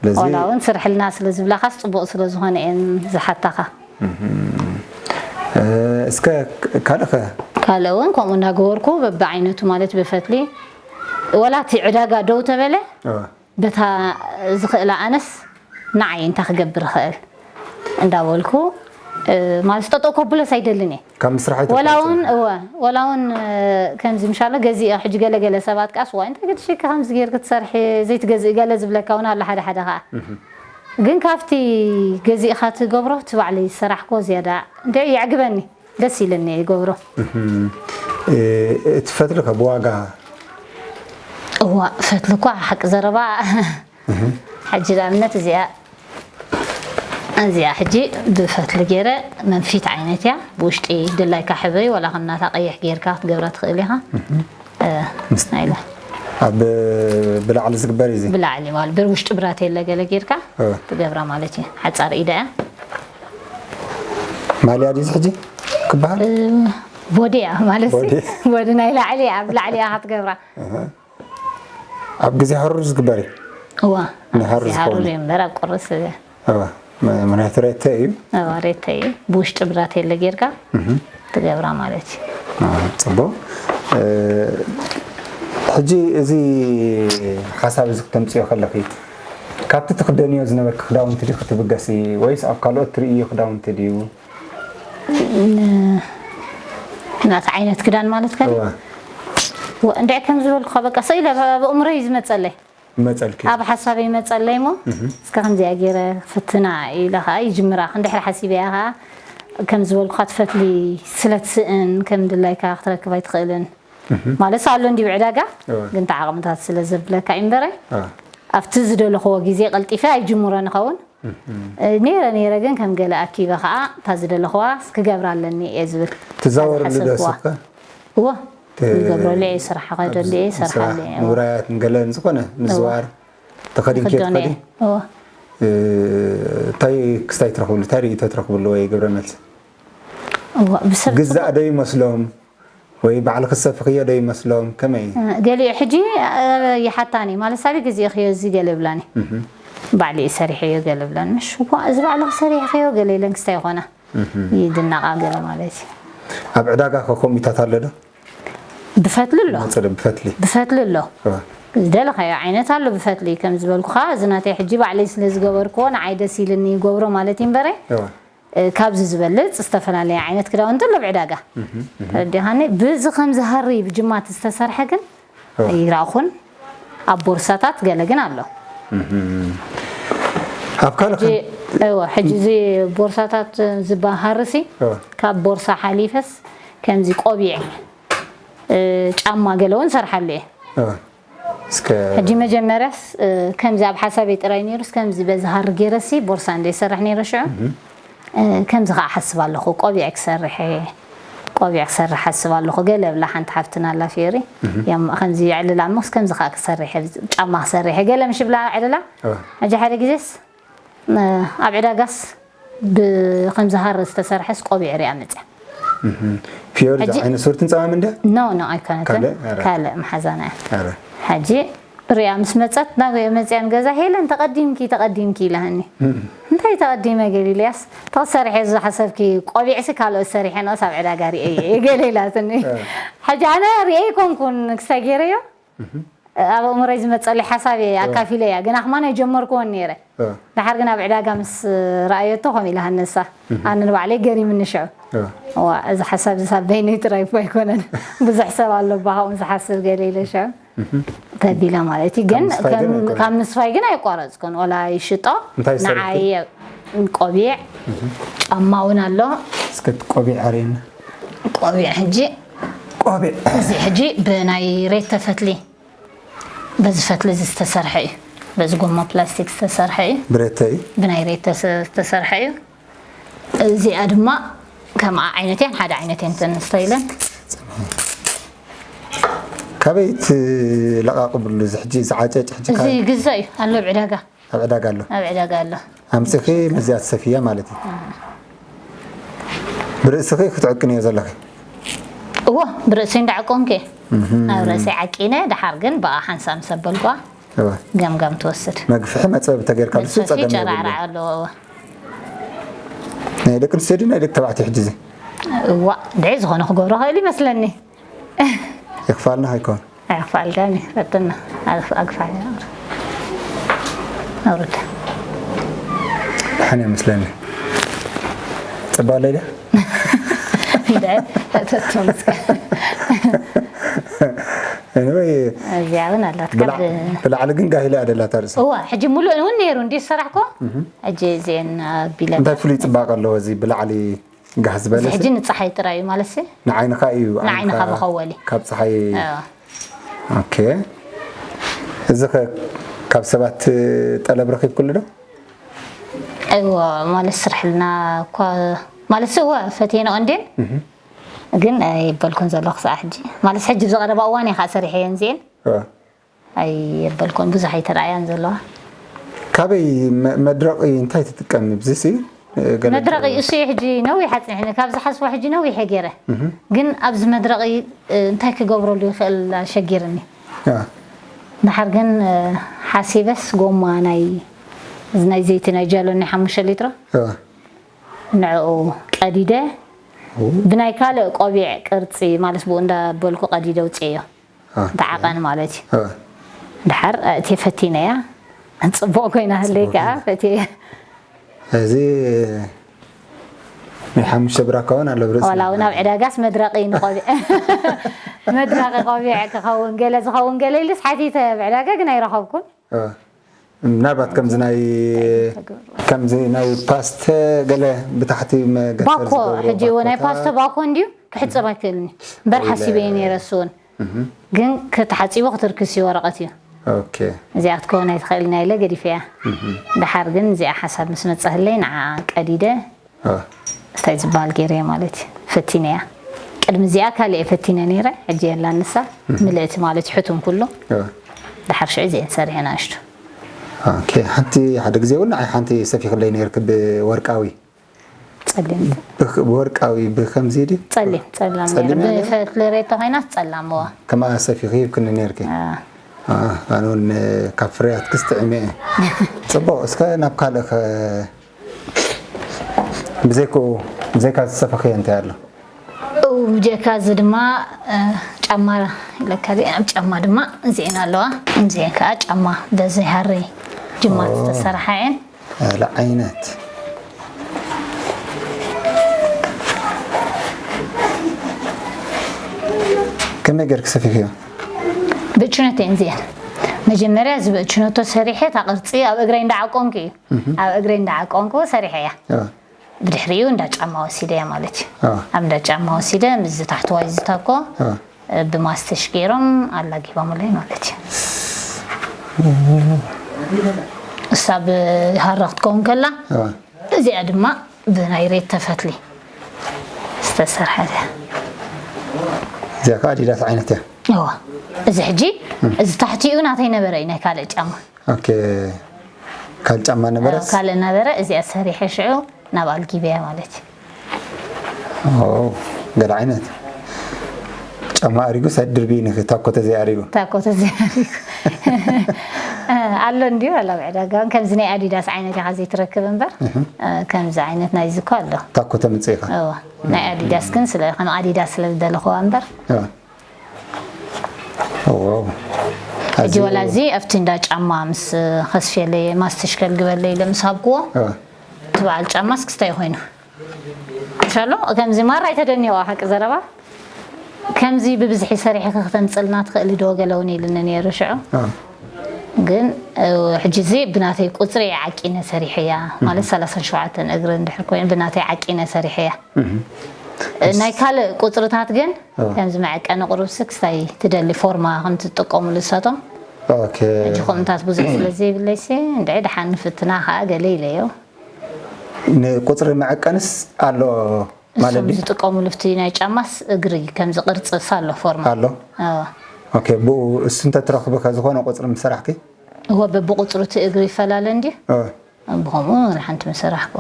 ስለዚ ዋላ እውን ስርሕልና ስለ ዝብላኻስ ፅቡቅ ስለ ዝኾነ እየን ዝሓታኻ። እ፣ እስከ ካልእ ከ? ካልእ እውን ከምኡ እናገበርኩ በብዓይነቱ ማለት ብፈትሊ ወላ እቲ ዕዳጋ ደው ተበለ እወ። በታ ዝኽእላ ኣነስ ንዓይ እንታይ ክገብር ይኽእል እንዳበልኩ እ፣ ማለት ጠጠው ከብሎስ ኣይደልን እየ። ካብ ምስራሕ ወላ ኣይተቋርፅን? እውን እወ ወላ እውን እ፣ ከምዚ ምሻሎ ገዚእ ሕጂ ገለገለ ሰባት ቃስ ዋይ እንታይ ገድሽካ ከምዚ ጌርክ ትሰርሒ ዘይትገዝእ ገለ ዝብለካ እውን ኣሎ ሓደ ሓደ ከዓ ግን ካብቲ ገዚእኻ ትገብሮ እቲ ባዕለይ ዝሰራሕኮ ዝያዳ እንደ የዕግበኒ ደስ ኢለኒ ይገብሮ። እ፣ እቲ ፈትሊ ከ ብዋጋ? እዋ ፈትሊ እኳ ሓቂ ዘረባ ሕጂ ንኣብነት እዚኣ እዚኣ ሕጂ ብፈትሊ ገይረ መንፊት ዓይነት እያ ብውሽጢ ድላይካ ሕብሪ ወላ ከም ናታ ቀይሕ ጌርካ ክትገብራ ትኽእል ኢኻ። እ፣ ናይላ ኣብ ብላዕሊ ዝግበር እዩ እዚ። ብላዕሊ ማለት ብውሽጢ ብራቴለ ገለ ጌርካ እ። ትገብራ ማለት እዩ። ሓፃር ኢዳ እያ። ማልያ ድዩ እዚ ሕጂ ክበሃል? እ፣ ቦዲ እያ ማለት ቦዲ። ቦዲ ናይ ላዕሊ እያ፣ ኣብ ላዕሊ እያ ክትገብራ። ኣብ ግዜ ሕሩር ዝግበር እዩ። እዋ ንሓሩ እዚ ሓሩር ዝኸውን። እዩ እምበር ኣብ ቁርስ እዋ፣ ም- ምክንያቱ ሬተ እዩ። እዋ ሬተ እዩ። ብውሽጢ ብራቴለ ጌርካ ትገብራ ማለት እዩ። ኣዎ፣ ጽቡቕ። እ፣ ሕጂ እዚ ሓሳብ እዚ ክተምጽዮ ከለኺ ካብቲ ትኽደንዮ ዝነበርኪ ክዳውንቲ ድዩ ክትብገሲ ወይስ ኣብ ካልኦት ትርእዮ ክዳውንቲ ድዩ? ን- ናቲ ዓይነት ክዳን ማለት ከ እዋ፣ እንድዒ ከም ዝበልኩኻ በቃ ሰኢለ ኣብ ኣእምሮይ እዩ ዝመፀለይ። ይመጸልኪ። ኣብ ሓሳበይ ይመፀለይ እሞ እስከ ከምዚኣ ገይረ ክፍትና ኢለ ከዓ ይጅምራ። እንድሕር ሓሲበያ ከዓ ከም ዝበልኩኻ ትፈትሊ ስለ ትስእን ከም ድላይካ ክትረክብ ኣይትኽእልን ማለት ኣሎ እንዲዩ ዕዳጋ እወ። ግን ተዓቕምታት ስለ ዘብለካ እዩ እምበረ አ፣ ኣብቲ ዝደለኽዎ ግዜ ቀልጢፈ ኣይጅምሮን ይኸውን ነይረ ነይረ ግን ከም ገለ ኣኪበ ከዓ እታ ዝደለኽዋ ክገብራ ኣለኒ እየ ዝብል ትዛወርሉ ዶ ዝሓሰብክዋ። ስብከ? እወ ይገብረሉ እየ ስራሕ ከደሉ እየ ስራሕ ሰርሓሉ እየ ንውራያት ንገለን ዝኾነ ምዝዋር ተኸዲንኪ ክዶን እየ ትኸዲ? እወ እ፣ እንታይ ክስታይ ትረኽብሉ? እንታይ ርእይቶ ትረኽብሉ ወይ ግብረ መልሲ? እወ ብሰብ ግዛእ ዶ ይመስሎም? ወይ ባዕልኺ ዝሰፍኽዮ ዶ ይመስሎም? ከመይ? ገሊኡ ሕጂ ይሓታኒ ማለት ሳቢ ግዜ ክዮ እዚ ገለ ይብላኒ ባዕሊ እዩ ሰሪሐዮ ገለ ይብላኒ ምሽ እኳ እዚ ባዕልኺ ሰሪሕኽዮ ገለ ኢለን ክስታይ ይኾና ይድነቓ ገለ ማለት እዩ ኣብ ዕዳጋ ከ ከምኡታት ኣሎ ዶ? ብፈትሊ ኣሎ መፅእ ዶ ብፈትሊ? ብፈትሊ ኣሎ እወ። ዝደለኻዮ ዓይነት ኣሎ ብፈትሊ ከም ዝበልኩኻ እዚ ናተይ ሕጂ ባዕለይ ስለ ዝገበርክዎ ንዓይ ደስ ኢልኒ ይገብሮ ማለት እዩ እምበረ እወ። እ፣ ካብዚ ዝበልፅ ዝተፈላለየ ዓይነት ክዳውንቲ ኣሎ ኣብ ዕዳጋ ተረዲኻኒ ብዚ ከም ዝሃሪ ብጅማት ዝተሰርሐ ግን እወ። ይራኹን ኣብ ቦርሳታት ገለ ግን ኣሎ ኣብ ካልእ ሕጂ እወ፣ ሕጂ እዚ ቦርሳታት ዝበሃል ሃርሲ እወ። ካብ ቦርሳ ሓሊፈስ ከምዚ ቆቢዕ እ፣ ጫማ ገለ እውን ሰርሓሉ እየ እወ። እስከ ሕጂ መጀመርያስ እ፣ ከምዚ ኣብ ሓሳበይ ጥራይ ነይሩስ ከምዚ በዚ ሃሪ ገይረሲ ቦርሳ እንደ ይሰርሕ ነይረ ሽዑ እ፣ ከምዚ ከዓ ሓስብ ኣለኹ ቆቢዕ ክሰርሕ እየ ቆቢዕ ክሰርሕ ሓስብ ኣለኹ ገለ ብላ ሓንቲ ሓፍትና ኣላ ፊዮሪ ያም ከምዚ የዕልላ እሞስ ከምዚ ከዓ ክሰርሕ እየ ጫማ ክሰርሕ እየ ገለ ምሽ ብላ ዕልላ እወ። ሕጂ ሓደ ግዜስ ኣብ ዕዳጋስ ብከምዚ ሃረ ዝተሰርሐስ ቆቢዕ ሪኣ መፅያ ፊዮሪ ሕጂ- ዓይነት ሱርትን ፃማም እንድያ? ኖ ኖ ኣይኮነትን ካልእ? ኧረ። ካልእ መሓዛና እያ ኧረ። ሕጂ ሪኣ ምስ መፀት ናብ መፅያን ገዛ ሄለን ተቐዲምኪ ተቐዲምኪ ኢላሃኒ እንታይ ተቐዲመ ገሊልያስ ተኽሰርሐ ዝሓሰብኪ ቆቢዕሲ ካልኦት ሰሪሐ ንኦስ ኣብ ዕዳጋ ሪአ እየ ገለ ኢላትኒ ሕጂ ኣነ ሪአ ይኮንኩን ክሳይ ገይረዮ ኣብ ኣእምሮይ ዝመፀለይ ሓሳብ እየ ኣካፊለ እያ ግን ኣኽማን ኣይጀመርክዎን ነይረ ድሓር ግን ኣብ ዕዳጋ ምስ ረኣየቶ ከምኡ ኢላ ሃነሳ ኣነ ንባዕለይ ገሪምኒ ሽዑ ዋ እዚ ሓሳብ እዚ ሳብ በይነይ ጥራይ እኮ ኣይኮነን ብዙሕ ሰብ ኣሎ ባ ከምኡ ዝሓስብ ገለ ኢለ ሽዑ ተቢለ ማለት እዩ ግን ካብ ምስፋይ ግን ኣይቋረፅኩን ወላ ይሽጦ ንዓይ ቆቢዕ ጫማ እውን ኣሎ እስከ ቆቢዕ ኣርእየና ቆቢዕ ሕጂ ቆቢዕ እዚ ሕጂ ብናይ ሬት ተፈትሊ በዚ ፈትሊ እዚ ዝተሰርሐ እዩ በዚ ጎማ ፕላስቲክ ዝተሰርሐ እዩ ብረተ እዩ ብናይ ሬት ዝተሰርሐ እዩ እዚኣ ድማ ከምኣ ዓይነት እየን፣ ሓደ ዓይነት እየን እተን ስታይለን። ካበይ ትለቓቕብሉ እዚ ሕጂ ዝዓጨጭ ሕጂ እዚ ግዛ እዩ ኣሎ ኣብ ዕዳጋ። ኣብ ዕዳጋ ኣሎ ኣብ ዕዳጋ ኣሎ። ኣምፅኺ ምስዚኣ ትሰፍያ ማለት እዩ። ብርእስኺ ክትዕቅንዮ ዘለኺ እዎ፣ ብርእሰይ እንዳዓቆንኩ እየ። ኣብ ርእሰይ ዓቂነ፣ ድሓር ግን ብኣ ሓንሳብ ምስ ኣበልኳ እወ። ገምጋም ትወስድ። መግፍሒ መፅበቢ ተገይርካ ብሱ መፅፈፊ ፀገም የብሉ። ጨራዕራዕ ኣለዎ። እወ። ናይ ደቂ ኣንስትዮ ድዩ ናይ ደቂ ተባዕትዮ ሕጂ እዚ እዋ፣ ድዒ ዝኾነ ክገብሮ ኽእል ይመስለኒ። ይኽፋልና ኣይኮን ኣይኽፋልካኒ፣ ፈትና ኣግፋል ኣውርድ። ደሓን እየ መስለኒ። ፅባ ኣለይ ድያ እንደ ተቶምስካ Anyway፣ እዚኣ እውን ኣላት ብላ- ካብ ብላዕሊ ግን ጋሂላ እያ ደላታ ርእሳ እዋ ሕጂ ሙሉእ እውን ነይሩ እንዲ ዝሰራሕኮ ሕጂ እዚአን ኣቢለ እንታይ ፍሉይ ፅባቐ ኣለዎ እዚ ብላዕሊ ጋህ ዝበለ ሕጂ ንፀሓይ ጥራይ እዩ ማለት ሲ ንዓይንኻ እዩ ንዓይንኻ መኸወሊ። ካብ ፀሓይ እዎ። ኦኬ እዚ ኸ ካብ ሰባት ጠለብ ረኺብኩሉ ዶ እዎ ማለት ስርሕልና እኳ ማለት እወ ፈትየንኦ እንዴን ግን ኣይበልኩን ዘለኹ ሰዓ ሕጂ ማለት ሕጂ ብዝቐረባ እዋን እየ ከዓ ሰሪሐየን እዚኤን እወ። ኣይበልኩን ብዙሕ ኣይተረኣያን ዘለዋ ካበይ መ- መድረቒ እንታይ ትጥቀሚ ብዚሲ መድረቒ እሱ እዩ ሕጂ ነዊሕ ኣፅኒሕኒ ካብ ዝሓስቦ ሕጂ ነዊሕ ገይረ ግን ኣብዚ መድረቒ እንታይ ክገብረሉ ይኽእል ኣሸጊርኒ ድሓር ግን ሓሲበስ ጎማ ናይ ናይ ዘይቲ ናይ ጃሎኒ ሓሙሽተ ሊትሮ ንዕኡ ቀዲደ ብናይ ካልእ ቆቢዕ ቅርፂ ማለት ብኡ እንዳበልኩ ቀዲደ ውፅእዮ ተዓቐን ማለት እዩ ድሓር እትየ ፈቲነያ ፅቡቕ ኮይና ህለይ ከዓ ፈትየ እዚ ናይ ሓሙሽተ ብራካ እውን ኣሎ ብርእሲ ዋላ እውን ኣብ ዕዳጋስ መድረቂ ንቆቢዕ መድረቂ ቆቢዕ ክኸውን ገለ ዝኸውን ገለ ኢሉስ ሓቲተ ኣብ ዕዳጋ ግን ኣይረኸብኩን ምናልባት ከምዚ ናይ ከምዚ ናይ ፓስተ ገለ ብታሕቲ መገተር ባኮ ሕጂ እዎ ናይ ፓስተ ባኮ እንድዩ ክሕፀብ ኣይክእልኒ እምበር ሓሲበየ ነይረ እሱ እውን ግን ከተሓፂቡ ክትርክስ እዩ ወረቐት እዩ ኦኬ እዚኣ ክትከውን ኣይትኽእልን እያ ኢለ ገዲፈያ ድሓር ግን እዚኣ ሓሳብ ምስ መፀህለይ ንዓ ቀዲደ እንታይ ዝበሃል ገይረየ ማለት እዩ ፈቲነያ ቅድሚ እዚኣ ካልእ እየ ፈቲነ ነይረ ሕጂ የላ ንሳ ምልእቲ ማለት እዩ ሕቱም ኩሉ ድሓር ሽዑ እዚአን ሰሪሐ ናእሽቱ ኦኬ ሓንቲ ሓደ ግዜ እውን ንዓይ ሓንቲ ሰፊኽለይ ነይርክ ብወርቃዊ ጸሊም ብክ- ብወርቃዊ ብከምዚ ድዩ ጸሊም ጸላም ጸሊም እያ ነይራ? ብፈትሊ ሬቶ ኮይና ጸላም እዋ ከማኣ ሰፊኺ ሂብክኒ ነይርኪ ኣነ እውን ካብ ፍርያት ክስጥዕም እየ ፅቡቕ እስከ ናብ ካልእ ከ ብዘይክኡ ብዘይካ ዝሰፈኽዮ እንታይ ኣሎ ብጀካ እዚ ድማ እ፣ ጫማ ኢለካ እዚአ ኣብ ጫማ ድማ እዚአን ኣለዋ እዚአን ከዓ ጫማ በዚ ሃሪ ጅማት ዝተሰርሓ እየን ኣለ ዓይነት ከመይ ገይርክ ሰፊኽዮ ብእችነት እየን እዚአን መጀመርያ እዚ ብእችነቶ ሰሪሐ እታ ቅርፂ ኣብ እግረይ እንዳዓቆንኩ እዩ ኣብ እግረይ እንዳዓቆንኩ ሰሪሐ እያ ብድሕሪኡ እንዳ ጫማ ወሲደ እያ ማለት እዩ ኣብ እንዳ ጫማ ወሲደ ምስዚ ታሕተዋይ ዝታኮ ብማስተሽ ገይሮም ኣላጊቦምለይ ማለት እዩ እሳ ብሃራ ክትከውን ከላ እዚኣ ድማ ብናይ ሬት ተፈትሊ ዝተሰርሐት እያ እዚኣ ከዓ ኣዲዳስ ዓይነት እያ እዋ እዚ ሕጂ እዚ ታሕቲኡ ናተይ ነበረ እዩ ናይ ካልእ ጫማ ኦኬ ካልእ ጫማ ነበረስ ካልእ ነበረ እዚኣ ሰሪሐ ሽዑ ናብ ኣልጊበያ ማለት እዩ ኦ፣ ገለ ዓይነት ጫማ ኣሪጉ ሰድር ቢኒ ታኮ ተዘይኣሪጉ ታኮ ተዘይኣሪጉ ኣሎ እንዲዩ ኣሎ ኣብ ዕዳጋ እውን ከምዚ ናይ ኣዲዳስ ዓይነት ኢኻ ዘይትረክብ እምበር ከምዚ ዓይነት ናይዚ እኮ ኣሎ ታኮ ተምፅእ ኢኻ እዋ ናይ ኣዲዳስ ግን ስለ ከም ኣዲዳስ ስለ ዝደለኽዋ እምበር እዋ። ዋው ሕጂ ወላ እዚ ኣብቲ እንዳ ጫማ ምስ ከስፍየለይ ማስትሽ ከልግበለይ ኢለ ምስ ሃብክዎ እዋ። እቲ በዓል ጫማስ ክስታይ ኮይኑ ሻሎ ከምዚ ማራ ኣይተደኒዋ ሓቂ ዘረባ ከምዚ ብብዝሒ ሰሪሕኺ ክተምፅልና ትኽእሊ ዶ ገለ እውን ኢልኒ ነይሩ ሽዑ እዋ። ግን ሕጂ እዚ ብናተይ ቁፅሪ እየ ዓቂነ ሰሪሐያ ማለት ሰላሳን ሸውዓተን እግሪ እንድሕር ኮይኑ ብናተይ ዓቂነ ሰሪሐያ ናይ ካልእ ቁፅርታት ግን ከምዚ መዐቀኒ ቁሩብ ሲ ክስታይ ትደሊ ፎርማ ከም ትጥቀሙሉ ንሳቶም ኦኬ ሕጂ ከምታት ብዙሕ ስለ ዘይብለይ ሲ እንድዒ ደሓን ንፍትና ከዓ ገለ ኢለዮ ንቁፅሪ መዐቀንስ ኣሎ ማለት እሶም ድዩ? ዝጥቀሙሉ ኣብቲ ናይ ጫማስ እግሪ ከምዚ ቅርፅስ ኣሎ ፎርማ ኣሎ። ኣዎ። ኦኬ፣ ብኡ እሱ እንተትረኽቢ ከዝኾነ ቁፅሪ ምሰራሕኪ? እወ በብቁፅሩ እቲ እግሪ ይፈላለ እንዲ እ። ብኸምኡ ሓንቲ ምሰራሕኩ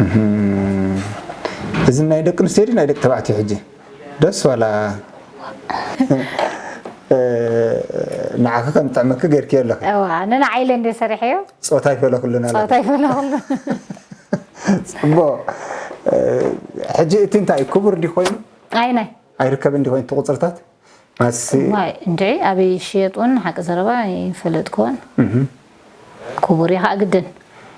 እህም። እዚ ናይ ደቂ ኣንስትዮ ድዩ ናይ ደቂ ተባዕትዮ ሕጂ? ደስ ዋላ ንዓኺ ከም ዝጥዕመኪ ጌርኪዮ ኣለኺ። እዋ ኣነ ንዓይለ እንደ ሰሪሐዮ ጾታ ይፈለኩልና ኣለኺ። ፆታ ይፈለኩሉ ጽቡቕ። ሕጂ እቲ እንታይ ክቡር እንዲ ኮይኑ ኣይናይ ኣይርከብን እንዲ ኮይኑ እቲ ቁፅርታት ማሲ ዋይ እንደ ኣበይ ይሽየጡን ሓቂ ዘረባ ይፈልጥኩን ክቡር እዩ ከዓ ግድን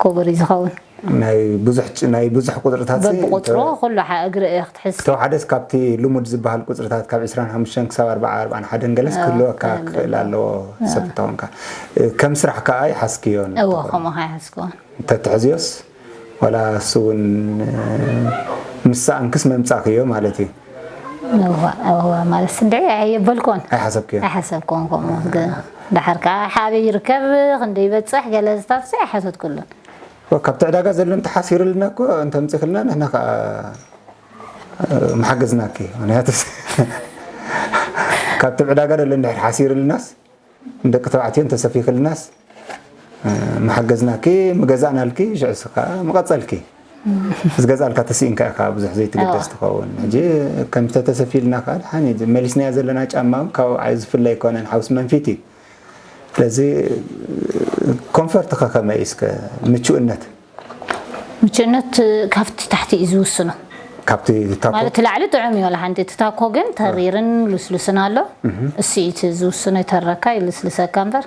ክቡር እዩ ዝኸውን ናይ ብዙሕ ጭ- ናይ ብዙሕ ቁፅርታት ሲ በብቁፅሩ ኩሉ ሓ- እግሪ ክትሕዝ ተወሓደስ ካብቲ ልሙድ ዝበሃል ቁፅርታት ካብ ዕስራን ሓሙሽተን ክሳብ ኣርባዓ ኣርባዓን ሓደን ገለስ ክህልወካ ክኽእል ኣለዎ ሰብ ተኾንካ ከም ስራሕ ከዓ ይሓስክዮ እዎ ከምኡ ከዓ ይሓስክዎ እንተትሕዝዮስ ዋላ እሱ እውን ምስ ሰኣንክስ መምፃእክዮ ማለት እዩ እዋ እዋ ማለት እንደ ኣየበልኮን ኣይሓሰብክዮ ኣይሓሰብኮን ከምኡ ግ- ደሓር ከዓ ሓበይ ይርከብ ክንደ ይበፅሕ ገለ ዝታት ኣይሓሰብኩሉን ካብቲ ዕዳጋ ዘሎ እንተሓሲርልና እኮ እንተምፅእክልና ንሕና ከዓ መሓገዝናኪ ምክንያቱ ካብቲ ዕዳጋ ዘሎ እንድሕር ሓሲርልናስ ንደቂ ተባዕትዮ እንተሰፊክልናስ መሓገዝናኪ ምገዛእናልኪ ሽዕስ ከዓ ምቐፀልኪ ዝገዛልካ ተስኢንካ ኢካ ብዙሕ ዘይትግደስ ትኸውን ሕጂ ከምተተሰፊልና ከዓ ድሓን እዩ መሊስናዮ ዘለና ጫማ እውን ካብ ዝፍለ ኣይኮነን ሓውስ መንፊት እዩ ስለዚ ኮንፈርትኸ ከመይ እስከ ምቹእነት ምቹእነት ካብቲ ታሕቲ እዩ ዝውስኖ ካብቲ ታኮ ማለት ላዕሊ ጥዑም እዩ ወላ ሓንቲ እቲ ታኮ ግን ተሪርን ልስሉስን ኣሎ እሱ እዩ እቲ ዝውስኖ ይተረካ ይልስልሰካ እምበር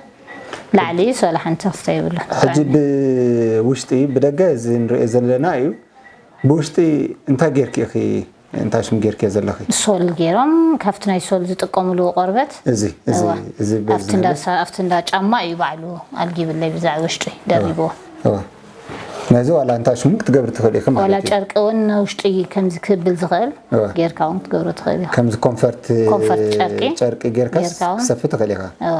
ላዕሊ እዩ ወላ ሓንቲ ክስተ ይብሉ ሕጂ ብውሽጢ ብደገ እዚ ንሪኦ ዘለና እዩ ብውሽጢ እንታይ ጌርኪ ኢኺ እንታይ ሽም ጌርኪዮ ዘለኺ ሶል ገይሮም ካብቲ ናይ ሶል ዝጥቀምሉ ቆርበት እዚ እዚ እዋ። እዚ ኣብቲ እንዳ ሳ- ኣብቲ እንዳ ጫማ እዩ ባዕሉ ኣልጊብለይ ብዛዕ ውሽጢ ደሪብዎ እዋ። ነዚ ዋላ እንታይ ሽሙ ክትገብሪ ትኽእል ኢኺ ዋላ ማለት እዩ ጨርቂ እውን ውሽጢ ከምዚ ክብል ዝኽእል እዋ። ጌርካ እውን ክትገብሮ ትኽእል ኢኻ ከምዚ ኮንፈርት ኮንፈርት ጨርቂ ጨርቂ ጌርካስ ጌርካ እውን። ክሰፊ ትኽእል ኢኻ እዋ።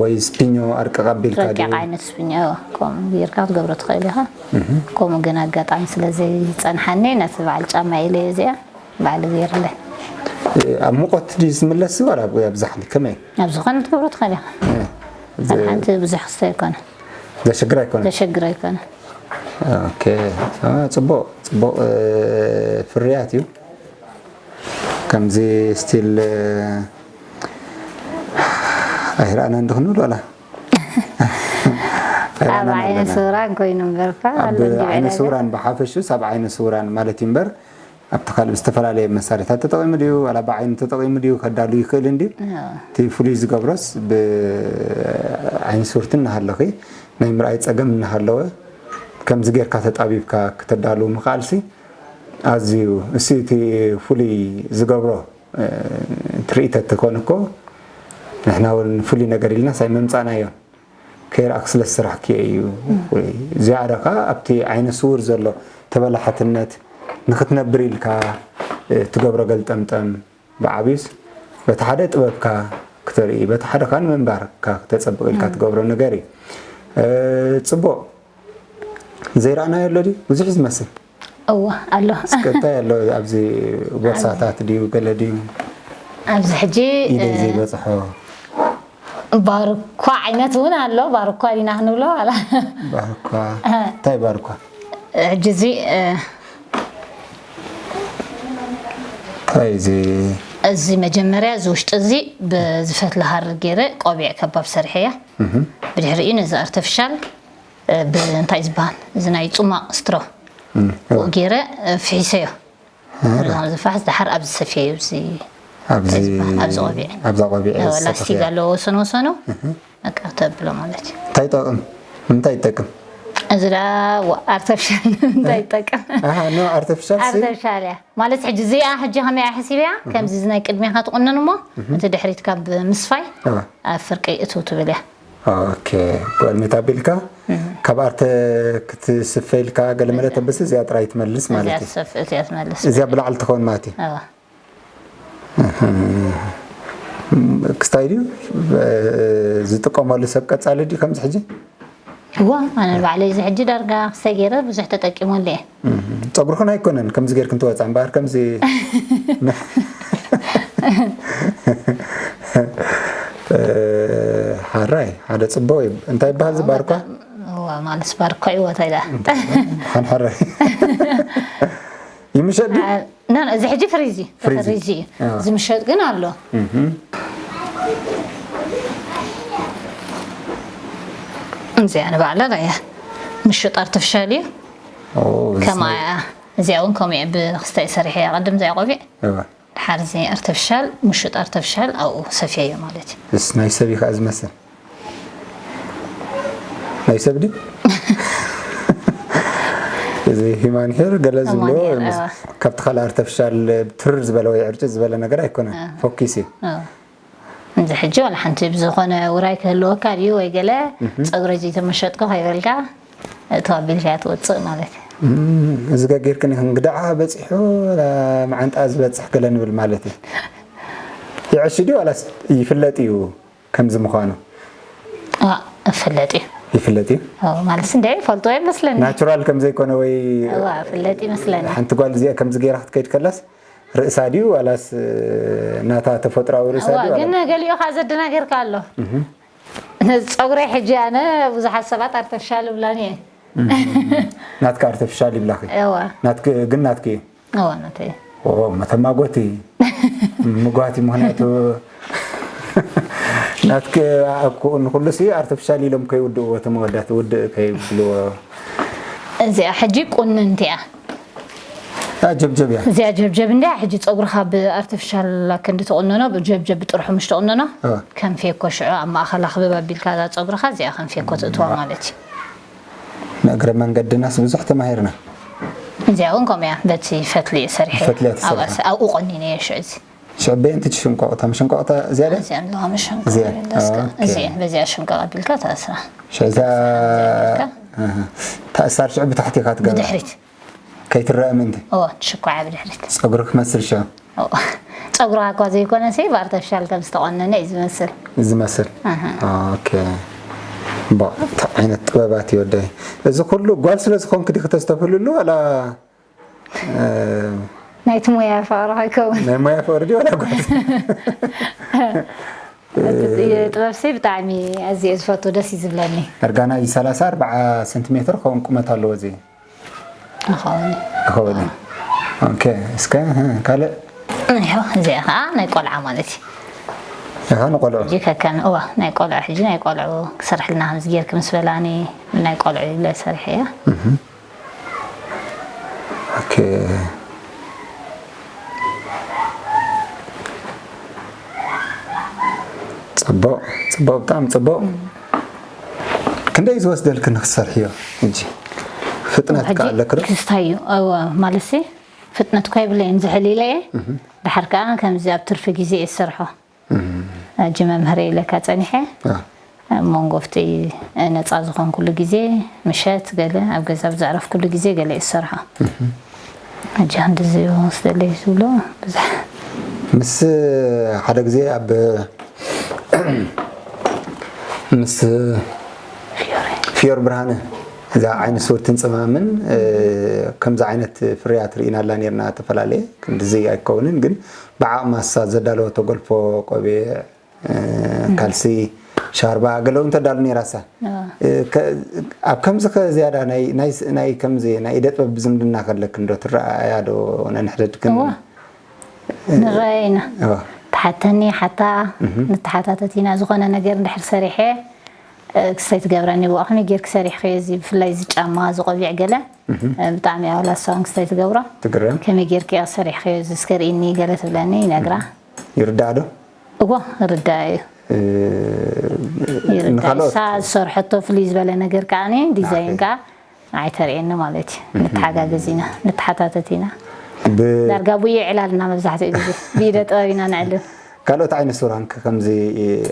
ወይ ስፒኞ ኣርቂ ቀቢልካ ረቂቕ ድዩ ዓይነት ስፒኛ እዋ። ከምኡ ጌርካ ክትገብሮ ትኽእል ኢኻ ከምኡ ግን ኣጋጣሚ ስለ ዘይፀንሓኒ ነቲ በዓል ጫማ ኢለ እዚኣ ባዕሉ ገይርለይ ኣብ ሙቐት ድዩ ዝምለስ ዋላ ኣብዛሕሊ ከመይ ኣብ ዝኾነ ክትገብሮ ትኽእል ኢኻ እ፣ ሓንቲ ብዙሕ ክስተ ኣይኮነ ዘሸግር ኣይኮነ ዘሸግር ኣይኮነ ኦኬ አ፣ ጽቡቕ ጽቡቕ እ፣ ፍርያት እዩ ከምዚ ስቲል እ፣ ኣይረኣናን ድኽንብል ዋላ ኣብ ዓይነ ስውራን ኮይኑ እምበርካ ኣብ ዓይነ ስውራን ብሓፈሹስ ኣብ ዓይነ ስውራን ማለት እዩ እምበር ኣብቲ ካልእ ዝተፈላለየ መሳርሕታት ተጠቒሙ ድዩ ዋላ ብዓይኑ ተጠቒሙ ድዩ ከዳሉ ይኽእል እንድዩ እቲ ፍሉይ ዝገብሮስ ብዓይኒ ስውርቲ እናሃለኺ ናይ ምርኣይ ፀገም እናሃለወ ከምዚ ጌርካ ተጣቢብካ ክተዳልው ምኽኣልሲ ኣዝዩ እሱ እቲ ፍሉይ ዝገብሮ ትርኢት ተትኾን እኮ ንሕና እውን ፍሉይ ነገር ኢልና ሳይ መምፃእናዮ ከይረኣክ ስለ ዝስራሕክዮ እዩ ዝያዳ ከዓ ኣብቲ ዓይነ ስውር ዘሎ ተበላሓትነት ንክትነብር ኢልካ ትገብሮ ገልጠምጠም ብዓብዩስ በቲ ሓደ ጥበብካ ክተርኢ በቲ ሓደ ከዓ ንምንባርካ ክተፀብቕ ኢልካ ትገብሮ ነገር እዩ ፅቡቕ ዘይረኣናዮ ኣሎ ድዩ ብዙሕ ዝመስል እወ ኣሎ እስከ እንታይ ኣሎ ኣብዚ ቦርሳታት ድዩ ገለ ድዩ ኣብዚ ሕጂ ኢደይ ዘይበፅሖ ባርኳ ዓይነት እውን ኣሎ ባርኳ ዲና ክንብሎ ኣላ ባርኳ እንታይ ባርኳ ሕጂ እዚ እንታይ እዚ እዚ መጀመርያ እዚ ውሽጢ እዚ ብዝፈትለ ሃሪ ገይረ ቆቢዕ ከባብ ሰሪሐያ ብድሕሪኡ ነዚ ኣርተፊሻል ብእንታይ ዝበሃል እዚ ናይ ፁማቕ ስትሮ ብኡ ገይረ ፍሒሰዮ ዝፋሕስ ድሓር ኣብዚ ሰፍየዮ እዚ ኣብዚ ኣብዚ ቆቢዕ ኣብዛ ቆቢዕ ላስቲክ ኣለዎ ወሰን ወሰኑ በቃ ተብሎ ማለት እዩ እንታይ ጠቕም እንታይ ይጠቅም እዚ ዳ ኣርተፊሻል እንታይ ይጠቅም ኣርተፊሻል ኣርተፊሻል እያ ማለት ሕጂ እዚኣ ሕጂ ከመይ እያ ሕሲብ እያ ከምዚ እዚ ናይ ቅድሜኻ ትቁነን እሞ እቲ ድሕሪት ካብ ምስፋይ ኣብ ፍርቂ እትው ትብል እያ ኦኬ ጓል መታቢልካ ካብ ኣርተ ክትስፈ ኢልካ ገለመለ ተበሲ እዚኣ ጥራይ ትመልስ ማለት እዚኣ እዩ ትሰፍእ እዚኣ ትመልስ እዚኣ ብላዕሊ ትኸውን ማለት እዩ እዋ። ክስታይ ድዩ ዝጥቀመሉ ሰብ ቀጻሊ ድዩ ከምዚ ሕጂ እዋ፣ ኣነ ባዕለይ እዚ ሕጂ ዳርጋ ክሰይ ገይረ ብዙሕ ተጠቂመሉ እየ። እም፣ ጸጉርኽን ኣይኮነን ከምዚ ጌርክን ትወጻ እምበኣር ከምዚ እ፣ ሓራይ ሓደ ጽቡቕ እዩ። እንታይ ይበሃል እዚ ባርኳ? እዋ፣ ማለት ባርኳ ይወታ ኢላ። ሓን ሓራይ ይምሸጥ ድዩ? ና፣ ና፣ እዚ ሕጂ ፍሪዝ እዩ። ፍሪዝ እዩ። ፍሪዝ እዩ። ኣዎ። እዚ ምሸጥ ግን ኣሎ። እም። እዚኣ ንባዕላ እያ። ምሽጥ ኣርቲፊሻል እዩ። ኦ፣ እዚ ከማ ናይ እያ። እዚኣ እውን ከምኡ እየ ብክስታይ ሰሪሐ እያ። ቅድም እዚኣ ቆቢዕ። እዋ። ድሓር እዚ ኣርቲፊሻል፣ ምሽጥ ኣርቲፊሻል ኣብኡ ሰፍየዮ ማለት እዩ። እስ ናይ ሰብ እዩ ከዓ ዝመስል። ናይ ሰብ ድዩ? እዚ ሂማን ሄር ገለ ዝብሎ ሂማን ሄር፣ ምስ-፣ እዋ። ካብቲ ካልእ ኣርቲፊሻል ትርር ዝበለ ወይ ዕርጭ ዝበለ ነገር ኣይኮነን። እዋ። ፎኪስ እዩ። እዋ። እንዚ ሕጂ ዋላ ሓንቲ ብዝኾነ ውራይ ክህልወካ ድዩ ወይ ገለ እህ። ጸጉረይ ዘይተመሸጥኩ ከይበልካ እቶ ኣቢልካ ትወጽእ ማለት እዩ። እም፣ እዚ ገ ጌርክን ኢኽን ግዳዓ በጺሑ፣ ላ-፣ መዓንጣ ዝበጽሕ ገለ ንብል ማለት እዩ። ይዕሽ ድዩ ዋላስ ይፍለጥ እዩ ከምዚ ምዃኑ? ዋ፣ ይፍለጥ እዩ። ይፍለጥ እዩ? ኦ፣ ማለት እንደ ይፈልጦ ይመስለኒ። ናቹራል ከም ዘይኮነ ወይ እዋ፣ ይፍለጥ ይመስለኒ። ሓንቲ ጓል እዚኣ ከምዚ ገይራ ክትከይድ ከላስ ርእሳ ድዩ ዋላስ፣ እ፣ ናታ ተፈጥሮኣዊ ርእሳ እዋ፣ ድዩ ዋላ? ግን ገሊኡ ኸኣ ዘደናገርካ ኣሎ። እህ። ነዚ ጸጉረይ ሕጂ ኣነ ብዙሓት ሰባት ኣርተፍሻል ይብላኒ እየ። እህ። ናትካ ኣርተፍሻል ይብላኺ? እዋ። ናትክ-፣ ግን ናትኪ እዩ? እዋ፣ ናተይ እዩ። ኦ፣ መተማጎቲ። ምጓቲ ምኽንያቱ ናትክ-፣ ኣኩ-፣ ንኹሉ ሲ ኣርተፍሻል ኢሎም ከይውድእዎ፣ እቲ መወዳእቲ ውድእ ከይብልዎ። እዚኣ ሕጂ ቁንንቲ እያ። ኣ፣ ጀብጀብ እያ። እዚኣ ጀብጀብ እንድያ፣ ሕጂ ጸጉርኻ ብኣርቲፊሻል ክንዲ ትቑነኖ፣ ብጀብጀብ ብጥርሑ ምሽ ትቑነኖ፣ እ። ከም ፌኮ ሽዑ ኣብ ማእኸላ ክብብ ኣቢልካ እዛ ጸጉርኻ እዚኣ ከም ፌኮ ትእትዋ ማለት እዩ። ንእግረ መንገድናስ ብዙሕ ተማሂርና። እዚኣ እውን ከምኡ እያ፣ በቲ ፈትሊ እየ ሰሪሐ። ፈትሊ እያ ተሰሪሐ። ኣብኣ ስ-፣ ኣብኡ ቆኒነ እየ ሽዑ እዚ። ሽዑ በየንቲ ትሽንቆቕ፣ እታ መሸንቆቕታ እዚኣ ድያ? እዚኣ ኣለዋ መሸንቆቕ እዚኣ? እዚኣ እስከ፣ ኦኬ። እዚኣ፣ በዚኣ ሽንቆቕ ኣቢልካ ተኣስራ። ሽዑ እዛ፣ ተኣስራ እዚኣ ኣቢልካ። ኣሃ። ተኣሳር ሽዑ ብታሕቲ ኢኻ ትገብራ? ብድሕሪት። ከይትረአ ምእንቲ? እወ፣ ትሽኳዕ ብድሕሪት። ጸጉሪ ክመስል ሽዑ? እወ። ጸጉርኻ እኳ ዘይኮነሲ፣ ብኣርተፊሻል ከም ዝተቖነነ እዩ ዝመስል። ዝመስል? ኣሃ። ኦኬ። እምበኣር፣ እንታይ ዓይነት ጥበባት እዩ ወደይ? እዚ ኩሉ ጓል ስለ ዝኾንኪ ዲኺ ተስተብህልሉ፣ ዋላ፣ እ፣ ናይቲ ሞያ ፍቕሪ ከይከውን? ናይ ሞያ ፍቕሪ ድዩ ዋላ ጓል? እቲ ጥበብሲ ብጣዕሚ ኣዝየ ዝፈቱ፣ ደስ እዩ ዝብለኒ። እርጋና እዩ ሰላሳ ኣርባዓ ሰንቲሜትር ክኸውን ቁመት ኣለዎ እዚ። ይኸውን። ይኸውን። ኦኬ፣ እስከ፣ እ፣ ካልእ? ይኸው፣ እዚኣ ኸዓ ናይ ቆልዓ ማለት እዩ። ይኸው ንቆልዑ? ሕጂ ከከም፣ እዋ፣ ናይ ቆልዑ፣ ሕጂ ናይ ቆልዑ ክሰርሕልና ከምዚ ጌርኪ ምስ በላኒ፣ ናይ ቆልዑ ኢለ ሰሪሐያ። እህ። ኦኬ። ጽቡቕ፣ ጽቡቕ፣ ብጣዕሚ ጽቡቕ። እም። ክንደይ ዝወስደልኪ ንኽትሰርሕዮ ሕጂ? ፍጥነት ሕጂ ከ ኣለኪ ዶ? ክስታይ እዩ። እወ፣ ማለትሲ ፍጥነት እኳ የብለይን፣ ዝሕል ኢለ እየ። እህ። ድሓር ከኣ ከምዚ ኣብ ትርፊ ግዜ እየ ዝሰርሖ። እም። ሕጂ መምህር ኢለካ ጸኒሐ። አ። ኣብ መንጎ ኣብቲ ነጻ ዝኾንኩሉ ግዜ፣ ምሸት ገለ ኣብ ገዛ ኣብ ዘዕረፍኩሉ ግዜ ገለ እየ ዝሰርሖ። እህ። ሕጂ ክንድዚ እዩ ዝደለዩ ዝብሎ ብዙሕ። ምስ ሓደ ግዜ ኣብ ምስ ፊዮሪ። ፊዮሪ ብርሃነ እዛ ዓይኒ ስውርትን ጽማምን፣ እ፣ ከምዚ ዓይነት ፍርያት ርኢናላ ኔርና፣ ተፈላለየ ክንድዚ ኣይከውንን፣ ግን ብዓቕማ እሳ ዘዳለወቶ ጎልፎ ቆቢዕ፣ እ፣ ካልሲ፣ ሻርባ፣ ገለ እውን ተዳሉ ነይራ እሳ። ኣዎ። እ፣ ከ-፣ ኣብ ከምዚ ከ ዝያዳ ናይ፣ ናይ ስ-፣ ናይ ከምዚ ናይ ኢደ ጥበብ ዝምድና ከለክን ዶ ትረኣያ ዶ ነንሕድድክን? እዋ። ንረኣያ ኢና። እዋ። ትሓተኒ ሓታ፣ እህ። ንተሓታተት ኢና። ዝኾነ ነገር እንድሕር ሰሪሐ፣ እ፣ ክስታይ ትገብረኒ፣ ብኡ ከመይ ጌርኪ ሰሪሕኽዮ እዚ፣ ብፍላይ እዚ ጫማ፣ እዚ ቆቢዕ ገለ፣ እህ። እ፣ ብጣዕሚ እያ ዋላ እሳ እውን ክስታይ ትገብሮ። ትግረም። ከመይ ጌርኪ ኢኺ ሰሪሕኽዮ እዚ፣ እስከ ርእይኒ ገለ ትብለኒ፣ ይነግራ። እህ። ይርዳእ ዶ? እዎ፣ ይርዳእ እዩ። እ፣ ይርዳእ። ንኻልኦት እሳ ዝሰርሐቶ ፍልይ ዝበለ ነገር ከዓኒ፣ ዲዛይን ናዓኺ። ከኣ ንዓይ ተርእየኒ ማለት እዩ። እህ። ንተሓጋገዝ ኢና፣ ንተሓታተት ኢና። ብ- ዳርጋ ቡየ ይዕላልና መብዛሕትኡ ግዜ። ብኢደ ጥበብ ኢና ነዕልል። ካልኦት ዓይነት ሱራን ከ ከምዚ፣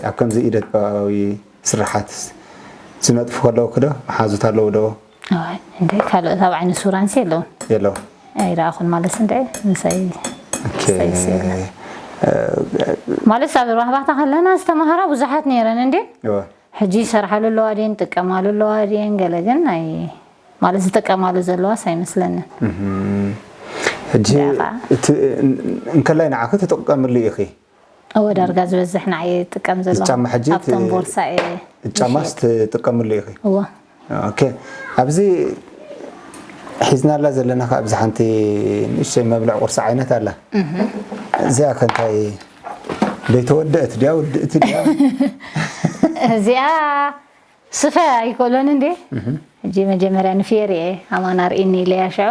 ኣብ ከምዚ ኢደ ጥበባዊ ስራሓት ዝነጥፉ ከለውኪ ዶ መሓዙት ኣለዉ ዶ? ኣይ፣ እንደ ካልኦት ኣብ ዓይኒ ሱራንሲ የለውን። የለውን። ኣይረኣኹን ማለት እንደ ምሳይ፣ ኦኬ። ምሳይ ሲ የለን። እ፣ ማለት ኣብ ራህባታ ከለና ዝተማሃራ ብዙሓት ነይረን እንዴ? እወ። ሕጂ ይሰርሓሉ ኣለዋ ድየን፣ ጥቀማሉ ኣለዋ ድየን፣ ገለ ግን ናይ፣ ማለት ዝጥቀማሉ ዘለዋስ ኣይመስለንን። ሕጂ እቲ እንከላይ ንዓኺ ትጥቀምሉ ኢኺ? እወ፣ ዳርጋ ዝበዝሕ ንዓይ ይጥቀም ዘለኹ። ጫማ ሕጂ ኣብቶም ቦርሳ እየ ጫማስ ትጥቀምሉ ኢኺ? እወ። ኦኬ። ኣብዚ ሒዝናላ ዘለና ከ ኣብዚ ሓንቲ ንእሽተይ መብልዕ ቁርሲ ዓይነት ኣላ። እዚኣ ከ እንታይ ደይተወደአት ድያ ውድእቲ ድያ? እዚኣ ስፈ ኣይክእሎን እንዴ? ሕጂ መጀመርያ ንፍየር እየ ኣማን ኣርእኒ ኢለያ ሽዑ።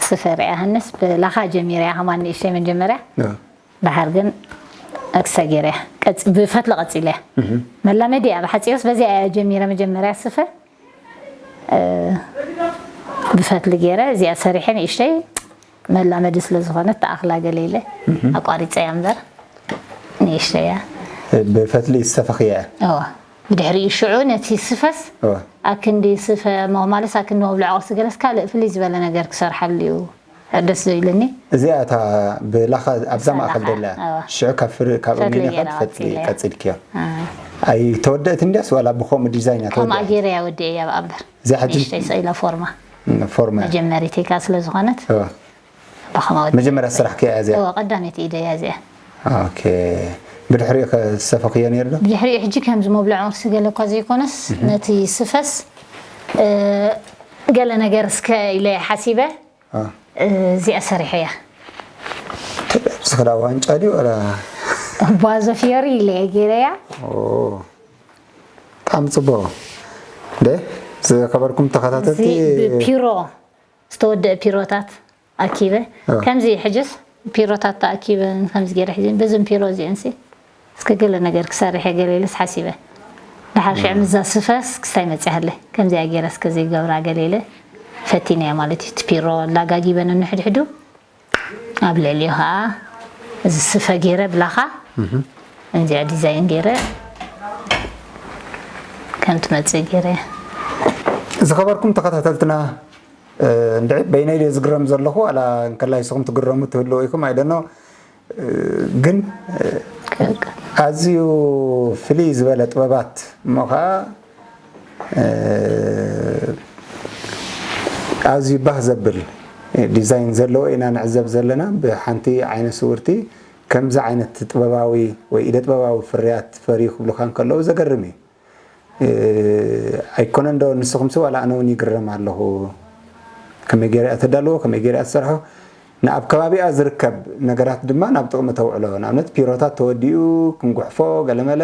ስፈ ርያ ሃንስ ብላኻ ጀሚርያ ከማን ንእሽተይ መጀመርያ። ደሓር ግን ኣክሳ ገይረ እያ። ቀጽ-፣ ብፈትሊ ቀጺለ እያ። መላመዲ እያ። ብሓጺርስ በዚኣ እያ ጀሚረ መጀመርያ ስፈ። እ፣ ብፈትሊ ገይረ እዚኣ ሰሪሐ ንእሽተይ መላመዲ ስለ ዝኾነት ተኣኽላ ገለ ኢለ ኣቋሪጸ እያ እምበር ንእሽተይ እያ። ብፈትሊ ዝሰፈኽያ እያ። እዋ። ብድሕሪኡ ሽዑ ነቲ ስፈስ እዋ። ኣክንዲ ስፈ ሞ-፣ ማለት ኣክንዲ መብልዖ ቁርሲ ገለስ ካልእ ፍልይ ዝበለ ነገር ክሰርሓሉ እዩ። ደስ ዝብልኒ። እዚኣ እታ ብላኻ ኣብዛ ማእከል ብላኻ፣ ደላ እዋ። ሽዑ ካብ ፍሪ ካብ ፈትሊ እምኒ ገይራ ፈትሊ ቀጺለ። ቀጺልክዮ። አ። ኣይተወደእት እንዲያስ ዋላ ብኸምኡ ዲዛይን እያ ከምኣ ተወደእት? ገይረ እያ ወዲኤ እያ ብኣምበር እዚኣ ሕጂ ንእሽተይ ስኢለ ፎርማ ፎርማ እያ። መጀመሪተይ ከኣ ስለ ዝኾነት እዋ። ብኸምኣ ወዲኤ። መጀመርያ ስራሕኪ እያ እዚኣ? እዋ ቀዳመይቲ ኢደ እያ እዚኣ። ኦኬ። ብድሕሪኡ ከ ዝሰፈኽዮ ነይሩ ዶ? ብድሕሪኡ ሕጂ ከምዚ መብልዖ ቁርሲ ገለ እኳ ዘይኮነስ ነቲ ስፈስ እ፣ ገለ ነገር እስከ ኢለ ሓሲበ አ። እ፣ እዚኣ ሰሪሐ እያ። ኣብዚ ክዳ ዋንጫ ድዩ ወላ? ባዞ ፊዮሪ ኢለ እየ ገይረ እያ። ኦ። ብጣዕሚ ጽቡቕ። እንደ ዝኸበርኩም ተኸታተልቲ እዚ ብፒሮ ዝተወደአ ፒሮታት ኣኪበ አ። ከምዚ ሕጅስ ፒሮታት ተኣኪበ ከምዚ ገይረ ሕጂ በዝም ፒሮ እዚአንሲ እስከ ገለ ነገር ክሰርሕ እየ ገለ ኢለስ ሓሲበ ድሓር ሽዕ ምዛ ስፈስ ክስታይ መፅያለ ከምዚኣ ገይረ እስከ ዘይገብራ ገለ ኢለ ፈቲነ እያ ማለት እዩ። እቲ ፒሮ ላጋጊበ ነንሕድሕዱ ኣብ ልዕሊኡ ከዓ እዚ ስፈ ገይረ ብላኻ እንዚኣ ዲዛይን ገይረ ከም ትመፅእ ገይረ እያ። ዝኸበርኩም ተኸታተልትና እ፣ እንድዒ በይነይ ድየ ዝግረም ዘለኹ ዋላ እንከላይ ንስኹም ትግረሙ ትህልዉ ኢኹም ኣይደኖ ግን እ፣ ኣዝዩ ፍልይ ዝበለ ጥበባት እሞ ከዓ እ፣ ኣዝዩ ባህ ዘብል ዲዛይን ዘለዎ ኢና ንዕዘብ ዘለና። ብሓንቲ ዓይነ ስውርቲ ከምዚ ዓይነት ጥበባዊ ወይ ኢደ ጥበባዊ ፍርያት ፈርዩ ክብሉካ እንከለዉ ዘገርም እዩ። እ፣ ኣይኮነን ዶ ንስኹምሲ ዋላ ኣነ እውን ይግረም ኣለኹ። ከመይ ገይራ እያ ተዳልዎ፣ ከመይ ገይራ እያ ትሰርሖ። ንኣብ ከባቢኣ ዝርከብ ነገራት ድማ ናብ ጥቕሚ ተውዕሎ። ንኣብነት ፒሮታት ተወዲኡ ክንጉሕፎ ገለመለ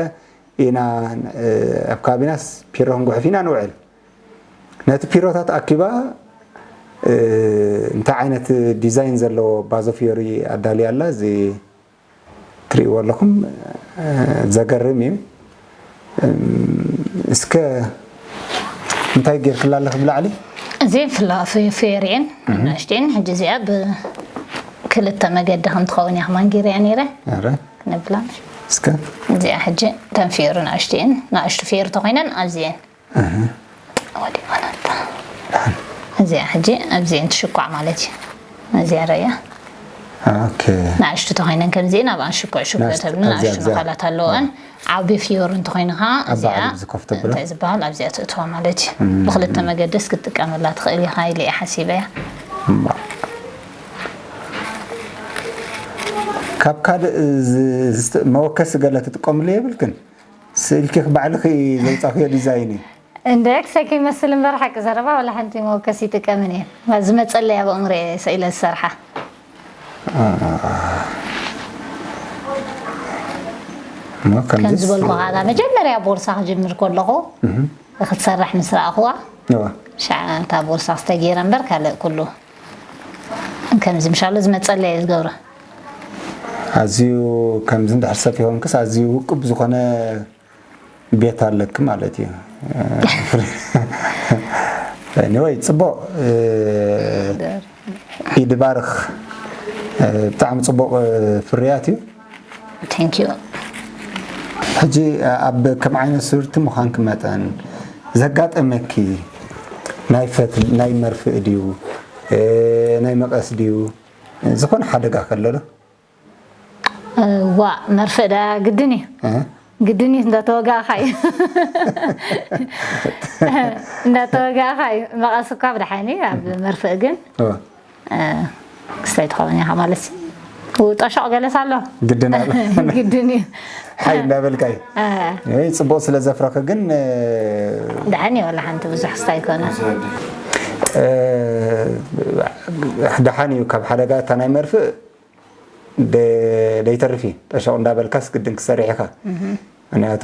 ኢና እ፣ ኣብ ከባቢናስ ፒሮ ክንጉሕፍ ኢና ንውዕል። ነቲ ፒሮታት ኣኪባ እ፣ እንታይ ዓይነት ዲዛይን ዘለዎ ባዞ ፊዮሪ ኣዳልያ ኣላ እዚ ትርእይዎ ኣለኹም እ፣ ዘገርም እዩ። እም፣ እስከ እንታይ ጌርክላ ኣለኺ ብላዕሊ? እዚን ፍላ ፍዮሪኤን ንእሽቴን ሕጂ እዚኣ ብክልተ መገዲ ከም ትኸውን እያ ከማን ገይረያ ነይረ ኧረ ነብላ እስከ እዚኣ ሕጂ ተን ፍዮሪ ንእሽቴን ንእሽቱ ፍዮሪ ተኮይነን ኣብዚኤን ኣህ፣ ወዲቓናታ እዚኣ ሕጂ ኣብዚኤን ትሽኳዕ ማለት እዩ። እዚኣ ረያ ኦኬ ንእሽቱ ተኮይነን ከምዚኤን ኣብኣን ሽኩዕ ሽኩዕ ንእሽቱ ተብሉ ኣብዚኣ ንእሽቱ ኣብዚኣ። ነኻላት ኣለወን ዓብዩ ፍዮሪ እንተኮይኑ ከዓ እዚኣ ባዕሉ ዝከፍቶ ብሎ። እንታይ ዝበሃል ኣብዚኣ ትእትዋ ማለት እዩ። ብክልተ መገድስ ክትጥቀመላ ትኽእል ኢኻ ኢለ እየ ሓሲበ እያ። እማ። ካብ ካልእ ዝ- ዝስተ- መወከሲ ገለ ትጥቀምሉ የብልክን? ስእልኪ ባዕልኺ ዘውፃኽዮ ዲዛይን እዩ። እንደ ክሰኪ መስል እምበር ሓቂ ዘረባ ወላ ሓንቲ መወከሲ ይጥቀምን እየ። ዝመፀለይ ኣብ ኣእምሮ እየ ስኢለ ዝሰርሓ። እሞ ከም ከምዚስ- ዝበልኩ ከዓ መጀመርያ ቦርሳ ክጅምር ከለኹ ክትሰርሕ ምስ ረኣኽዋ እዋ። ሻዕታ ቦርሳ ዝተገይረ እምበር ካልእ ኩሉ ከምዚ ምሻሎ ዝመፀለይ እየ ዝገብሮ። ኣዝዩ ከምዚ እንድሕር ሰብ ይኾንክስ ኣዝዩ ውቁብ ዝኾነ ቤት ኣለኪ ማለት እዩ። Anyway ጽቡቕ እ፣ ኢድ ባርኽ እ፣ ብጣዕሚ ጽቡቕ እ፣ ፍርያት እዩ። Thank you። ሕጂ ኣብ ከም ዓይነት ስርቲ ምዃንኪ መጠን ዘጋጠመኪ ናይ ፈትሊ ናይ መርፍእ ድዩ እ፣ ናይ መቐስ ድዩ ዝኾነ ሓደጋ ከሎ ዶ? ዋ መርፍእ ዳ ግድን እዩ። እ? ግድን እዩ እንዳተወጋእኻ እዩ። እንዳተወጋእኻ እዩ። መቐስ እኳ ብድሓን እዩ፣ ኣብ መርፍእ ግን፣ እ፣ ክስታይ ትኸውን ኢኻ ማለት እዩ። ጠሾቕ ገለስ ኣሎ። ግድን ኣሎ። ግድን እዩ። ሓይ እንዳበልካ እዩ። እ። ወይ ጽቡቕ ስለ ዘፍረኽ ግን፣ እ፣ ድሓን እዩ፣ ወላ ሓንቲ ብዙሕ ክስታይ ይኮነ። እ፣ ድሓን እዩ ካብ ሓደጋ እታ ናይ መርፍእ ደ-፣ ደይተርፍ እዩ። ጠሸቕ እንዳበልካስ ግድን ክሰርሕ ኢኻ። ምኽንያቱ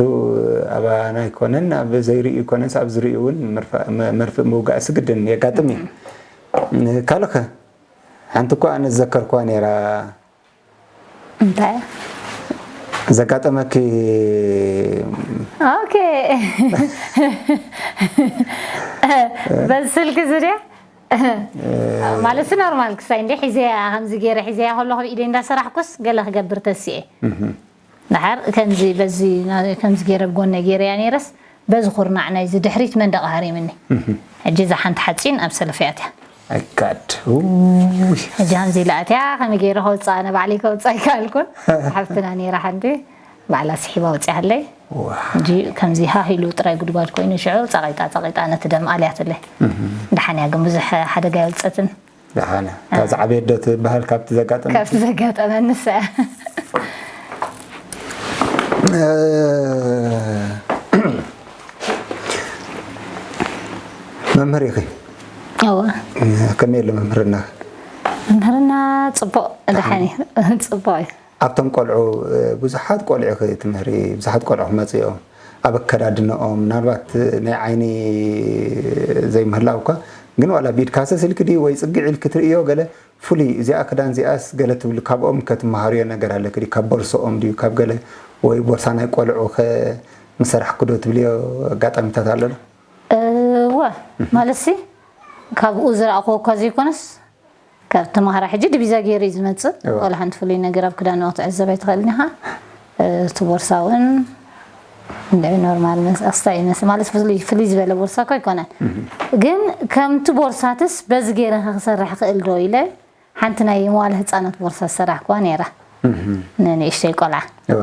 ኣባና ኣይኮነን፣ ኣብ ዘይርእዩ ይኮነንስ ኣብ ዝርእዩ እውን መርፋ-፣ መ-፣ መርፍእ ምውጋእስ ግድን የጋጥም እዩ። ካልእኸ? ሓንቲ እኳ ኣነ ዝዘከርኩዋ ነይራ። እንታይ? ዘጋጠመኪ? ኦኬ። በዚ ስልኪ ዙርያ? ማለት ኖርማል ክሳይ እንደ ሒዘያ ከምዚ ገይረ ሒዘያ ከለኹ ብኢደይ እንዳሰራሕኩስ ገለ ክገብር ተስኤ። እህ። ደሓር ከምዚ በዚ ና-፣ ከምዚ ገይረ ብጎነ ገይረያ ነይረስ በዚ ኩርናዕ ናይዚ ድሕሪት መንደቕ ሃሪምኒ። እህ። ሕጂ እዛ ሓንቲ ሓፂን ኣብ ሰለፍ እያ ኣትያ። ኣይ ጋድ። ውይ። ሕጂ ከምዚ ኢላ ኣትያ ከመይ ገይረ ከውፅኣ፣ ኣነ ባዕለይ ከውፅኣ ኣይከኣልኩን። ሓፍትና ነይራ ሓንቲ ባዕላ ስሒባ ኣውፂኣለይ። ዋው። ሕጂ ከምዚ ሃህ ኢሉ ጥራይ ጉድጓድ ኮይኑ ሽዑ ጸቒጣ ጸቒጣ ነቲ ደም ኣልያትለይ። እህ። ደሓን እያ ግን ብዙሕ ሓደጋ የውፀትን። ደሓን እያ። እታ ዝዓበየት ዶ ትበሃል ካብቲ ዘጋጠመ? ካብቲ ዘጋጠመ ንሳ እያ። እ፣ መምህር ኢኺ? እወ። ከመይ ኣሎ መምህርና? መምህርና ጽቡቕ፣ ደሓን እዩ። ጽቡቕ እዩ። ኣብቶም ቆልዑ፣ እ፣ ብዙሓት ቆልዑ ኢኺ ትምህሪ፣ ብዙሓት ቆልዑ ክመጽኡ እዮም። ኣብ ኣከዳድንኦም፣ ምናልባት ናይ ዓይኒ ዘይምህላው እኳ፣ ግን ዋላ ብኢድካ ሰሲልኪ ድዩ ወይ ጽግዕ ኢልኪ ትርእዮ ገለ ፍሉይ፣ እዚኣ ክዳን እዚኣስ ገለ ትብሉ፣ ካብኦም ከትመሃርዮ ነገር ኣለኪ ድዩ? ካብ ቦርሶኦም ድዩ? ካብ ገለ ወይ ቦርሳ ናይ ቆልዑ ከ ምሰራሕኩ ዶ ትብልዮ ኣጋጣሚታት ኣሎ ዶ? እወ፣ ማለትሲ ካብኡ ዝረኣኽዎ እኳ ዘይኮነስ፣ ካብ ተምሃራይ ሕጂ ዲቪዛ ገይሩ እዩ ዝመጽእ። እወ። ዋላ ሓንቲ ፍሉይ ነገር ኣብ ክዳኑ ክትዕዘብ ኣይትኽእልን ኢኻ። እ፣ እቲ ቦርሳ እውን እንድዒ ኖርማል መስ-፣ ኣስታይ ይመስል። ማለት ፍሉይ፣ ፍሉይ ዝበለ ቦርሳ እኮ ኣይኮነን። እህ። ግን ከምቲ ቦርሳትስ በዚ ገይረ ክሰርሕ ክእል ዶ ኢለ ሓንቲ ናይ መዋለ ህጻናት ቦርሳ ዝሰራሕኩዋ ነይራ። እህ። ንንእሽተይ ቆልዓ። እወ።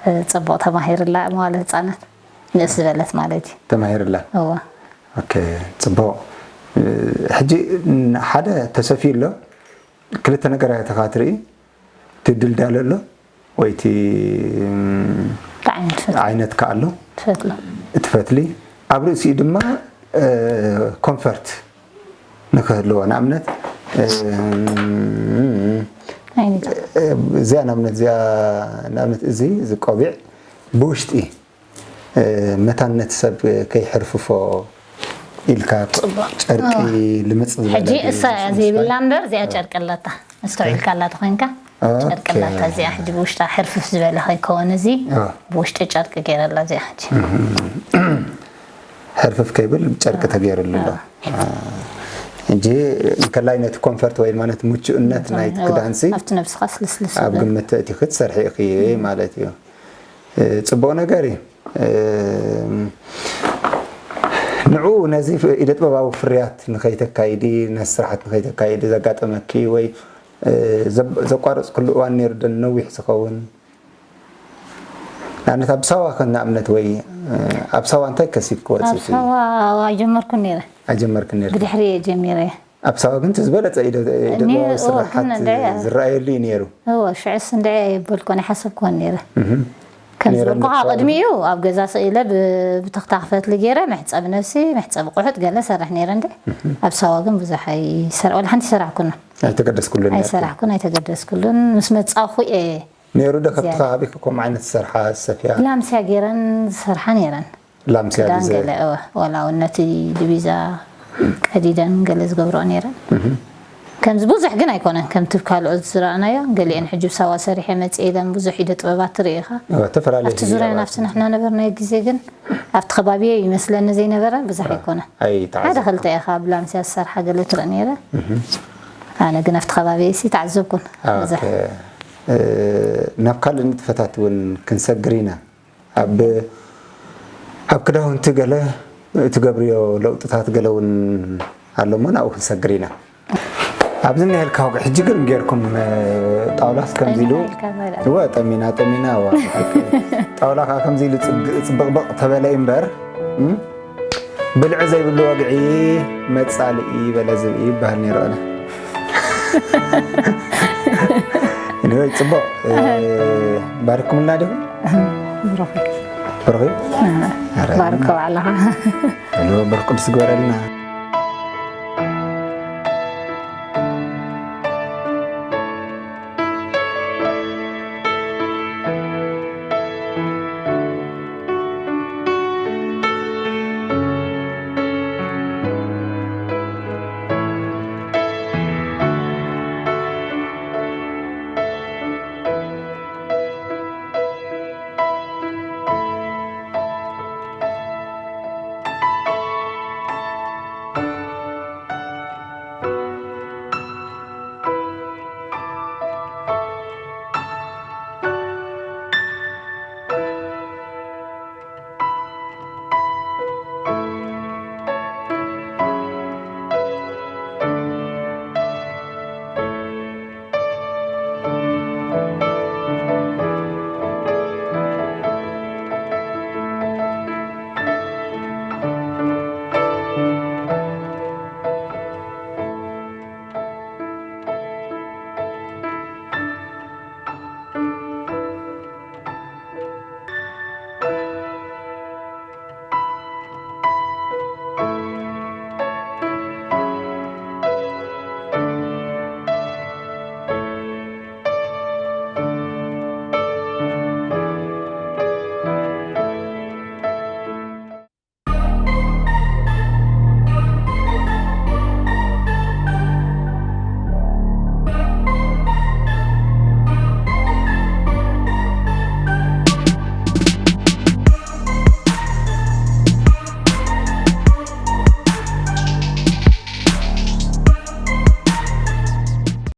እ፣ ጽቡቕ ተማሂርላ መዋለ ህጻናት። ንእስ ዝበለት ማለት እዩ። ተማሂርላ? እወ። ኦኬ፣ ጽቡቕ። እ፣ ሕጂ ን-፣ ሓደ ተሰፍዩ ኣሎ። ክልተ ነገራት ኢኻ ትርኢ። እቲ ድልዳለ ኣሎ ወይ እቲ፣ እም፣ እንታይ ዓይነት ፈትሊ? ዓይነት ከኣ ኣሎ። ትፈትሎ። እቲ ፈትሊ። ኣብ ርእሲኡ ድማ፣ እ፣ ኮንፈርት ንክህልዎ። ንኣብነት፣ እ፣ ዓይነት? እ፣ እዚኣ ንኣብነት፣ እዚኣ ንኣብነት፣ እዚ፣ እዚ ቆቢዕ ብውሽጢ እ፣ መታን ነቲ ሰብ ከይሕርፍፎ ኢልካ ጽቡቕ። ጨርቂ ኣዎ። ልምጽ ዝበለ ሕጂ ድዩ እሳ እያ ዝመስል? ዘይብላ እምበር እዚኣ ጨርቂ ኣለታ። ኣስተውዒልካ ኣላ ተኾይንካ፣ ኦኬ። ጨርቂ ኣለታ እዚኣ። ሕጂ ብውሽጣ ሕርፍፍ ዝበለ ከይከውን እዚ ኣዎ። ብውሽጢ ጨርቂ ገይረላ እዚኣ ሕጂ። እህ። ሕርፍፍ ከይብል ጨርቂ ተገይሩሉ ኣሎ። ኣዎ። አ፣ ሕጂ እንከላይ ነቲ ኮንፈርት ወይ ማለት ምቹእነት ናይቲ ኣዎ። ክዳንሲ ኣብቲ ነብስኻስ ልስልስ ኣብ ይብል። ግምት እቲ ክትሰርሒ ኢኺ ማለት እዩ። እ፣ ጽቡቕ ነገር እዩ። እ፣ ንዕኡ ነዚ ፍ-፣ ኢደ ጥበባዊ ፍርያት ንኸይተካይዲ፣ ነዚ ስራሓት ንኸይተካይዲ ዘጋጠመኪ ወይ፣ እ፣ ዘብ-፣ ዘቋረጽክሉ እዋን ነይሩ ዶ ነዊሕ ዝኸውን? ንኣብነት ኣብ ሳዋ ከ ንኣብነት ወይ፣ እ፣ ኣብ ሳዋ እንታይ ከሲብኪ ኣብ ወጺእኪ? ሳዋ ኣይጀመርኩን ነይረ። ኣይጀመርክን ነይርኪ? ብድሕሪ እየ ጀሚረ። ኣብ ሳዋ ግን እቲ ዝበለጸ ኢደ፣ ኢደ እኒ-፣ ጥበባዊ እዎ፣ ስራሓት ግን እንደ-፣ ዝረኣየሉ እዩ ነይሩ። እዎ፣ ሽዕስ እንደ የበልኮን ኣይሓሰብኩዎን ነይረ። እህ። ከም ነይረ ዝበልኩኻ ነብሳ ቅድሚኡ ኣብ ገዛ ስኢለ ብ-፣ ብተኽታኽ ፈትሊ ገይረ መሕጸቢ ነብሲ፣ መሕጸቢ ቁሑት ገለ ሰርሕ ነይረ እንደ። እህ። ኣብ ሳዋ ግን ብዙሕ ኣይሰር-፣ ወላ ሓንቲ ይሰራሕኩን። ኣይተገደስኩሉን ነይርኪ? ኣይሰራሕኩን፣ ኣይተገደስኩሉን። ምስ መጻኹ እየ ነይሩ ዶ ካብቲ ዝያዳ። ከባቢኺ ከምኡ ዓይነት ዝሰርሓ ዝሰፍያ? ላምስያ ገይረን ዝሰርሓ ነይረን። ላምስያ ክዳን ድዘ- ገለ፣ እወ፣ ዋላ እውን ነቲ ዲቪዛ ቀዲደን ገለ ዝገብርኦ ነይረን። እህ። ከምዚ ብዙሕ ግን ኣይኮነን፣ ከምቲ ካልኦት ዝረኣናዮ፣ ገሊአን ሕጂ ብሳዋ ሰሪሐ መጽእ ኢለን ብዙሕ ኢደ ጥበባት ትርኢ ኢኻ። እወ፣ ተፈላለየ ኣብቲ ህያባት ዙርያ ናብቲ ንሕና ነበርናዮ ግዜ ግን ኣብቲ ከባቢየ ይመስለኒ ዘይነበረ ብዙሕ ኣይኮነን። ኣይተዓዘብኩን። ሓደ ክልተ ኢኻ ኣብ ላምስያ ዝሰርሓ ገለ ትርኢ ነይረ። እህ። ኣነ ግን ኣብቲ ከባቢየ ሲ ተዓዘብኩን ብዙሕ። ኦኬ። እ፣ ናብ ካልእ ንጥፈታት እውን ክንሰግር ኢና። ኣብ፣ ኣብ ክዳውንቲ ገለ እትገብርዮ ለውጥታት ገለ እውን ኣሎ እሞ ናብኡ ክንሰግር ኢና። ኣብዚ እኒሀልካ ወግዒ ሕጂ ግን ጌርኩም ጣውላስ ከምዚ ኢሉ ጠሚና ኢልካ በላ። እወ ጠሚና ጠሚና እዋ ጣውላ ከዓ ከምዚ ኢሉ ፅብቕብቕ ተበለ እምበር እም? ብልዒ ዘይብሉ ወግዒ መፃልኢ በለ ዝብኢ ይበሃል ነይሩ ኣነ ንወይ ፅቡቕ ባርኩምልና ዲኹም ብሩኺ ባርኮ ባዕልኻ ብሩኽ ቅዱስ ግበረልና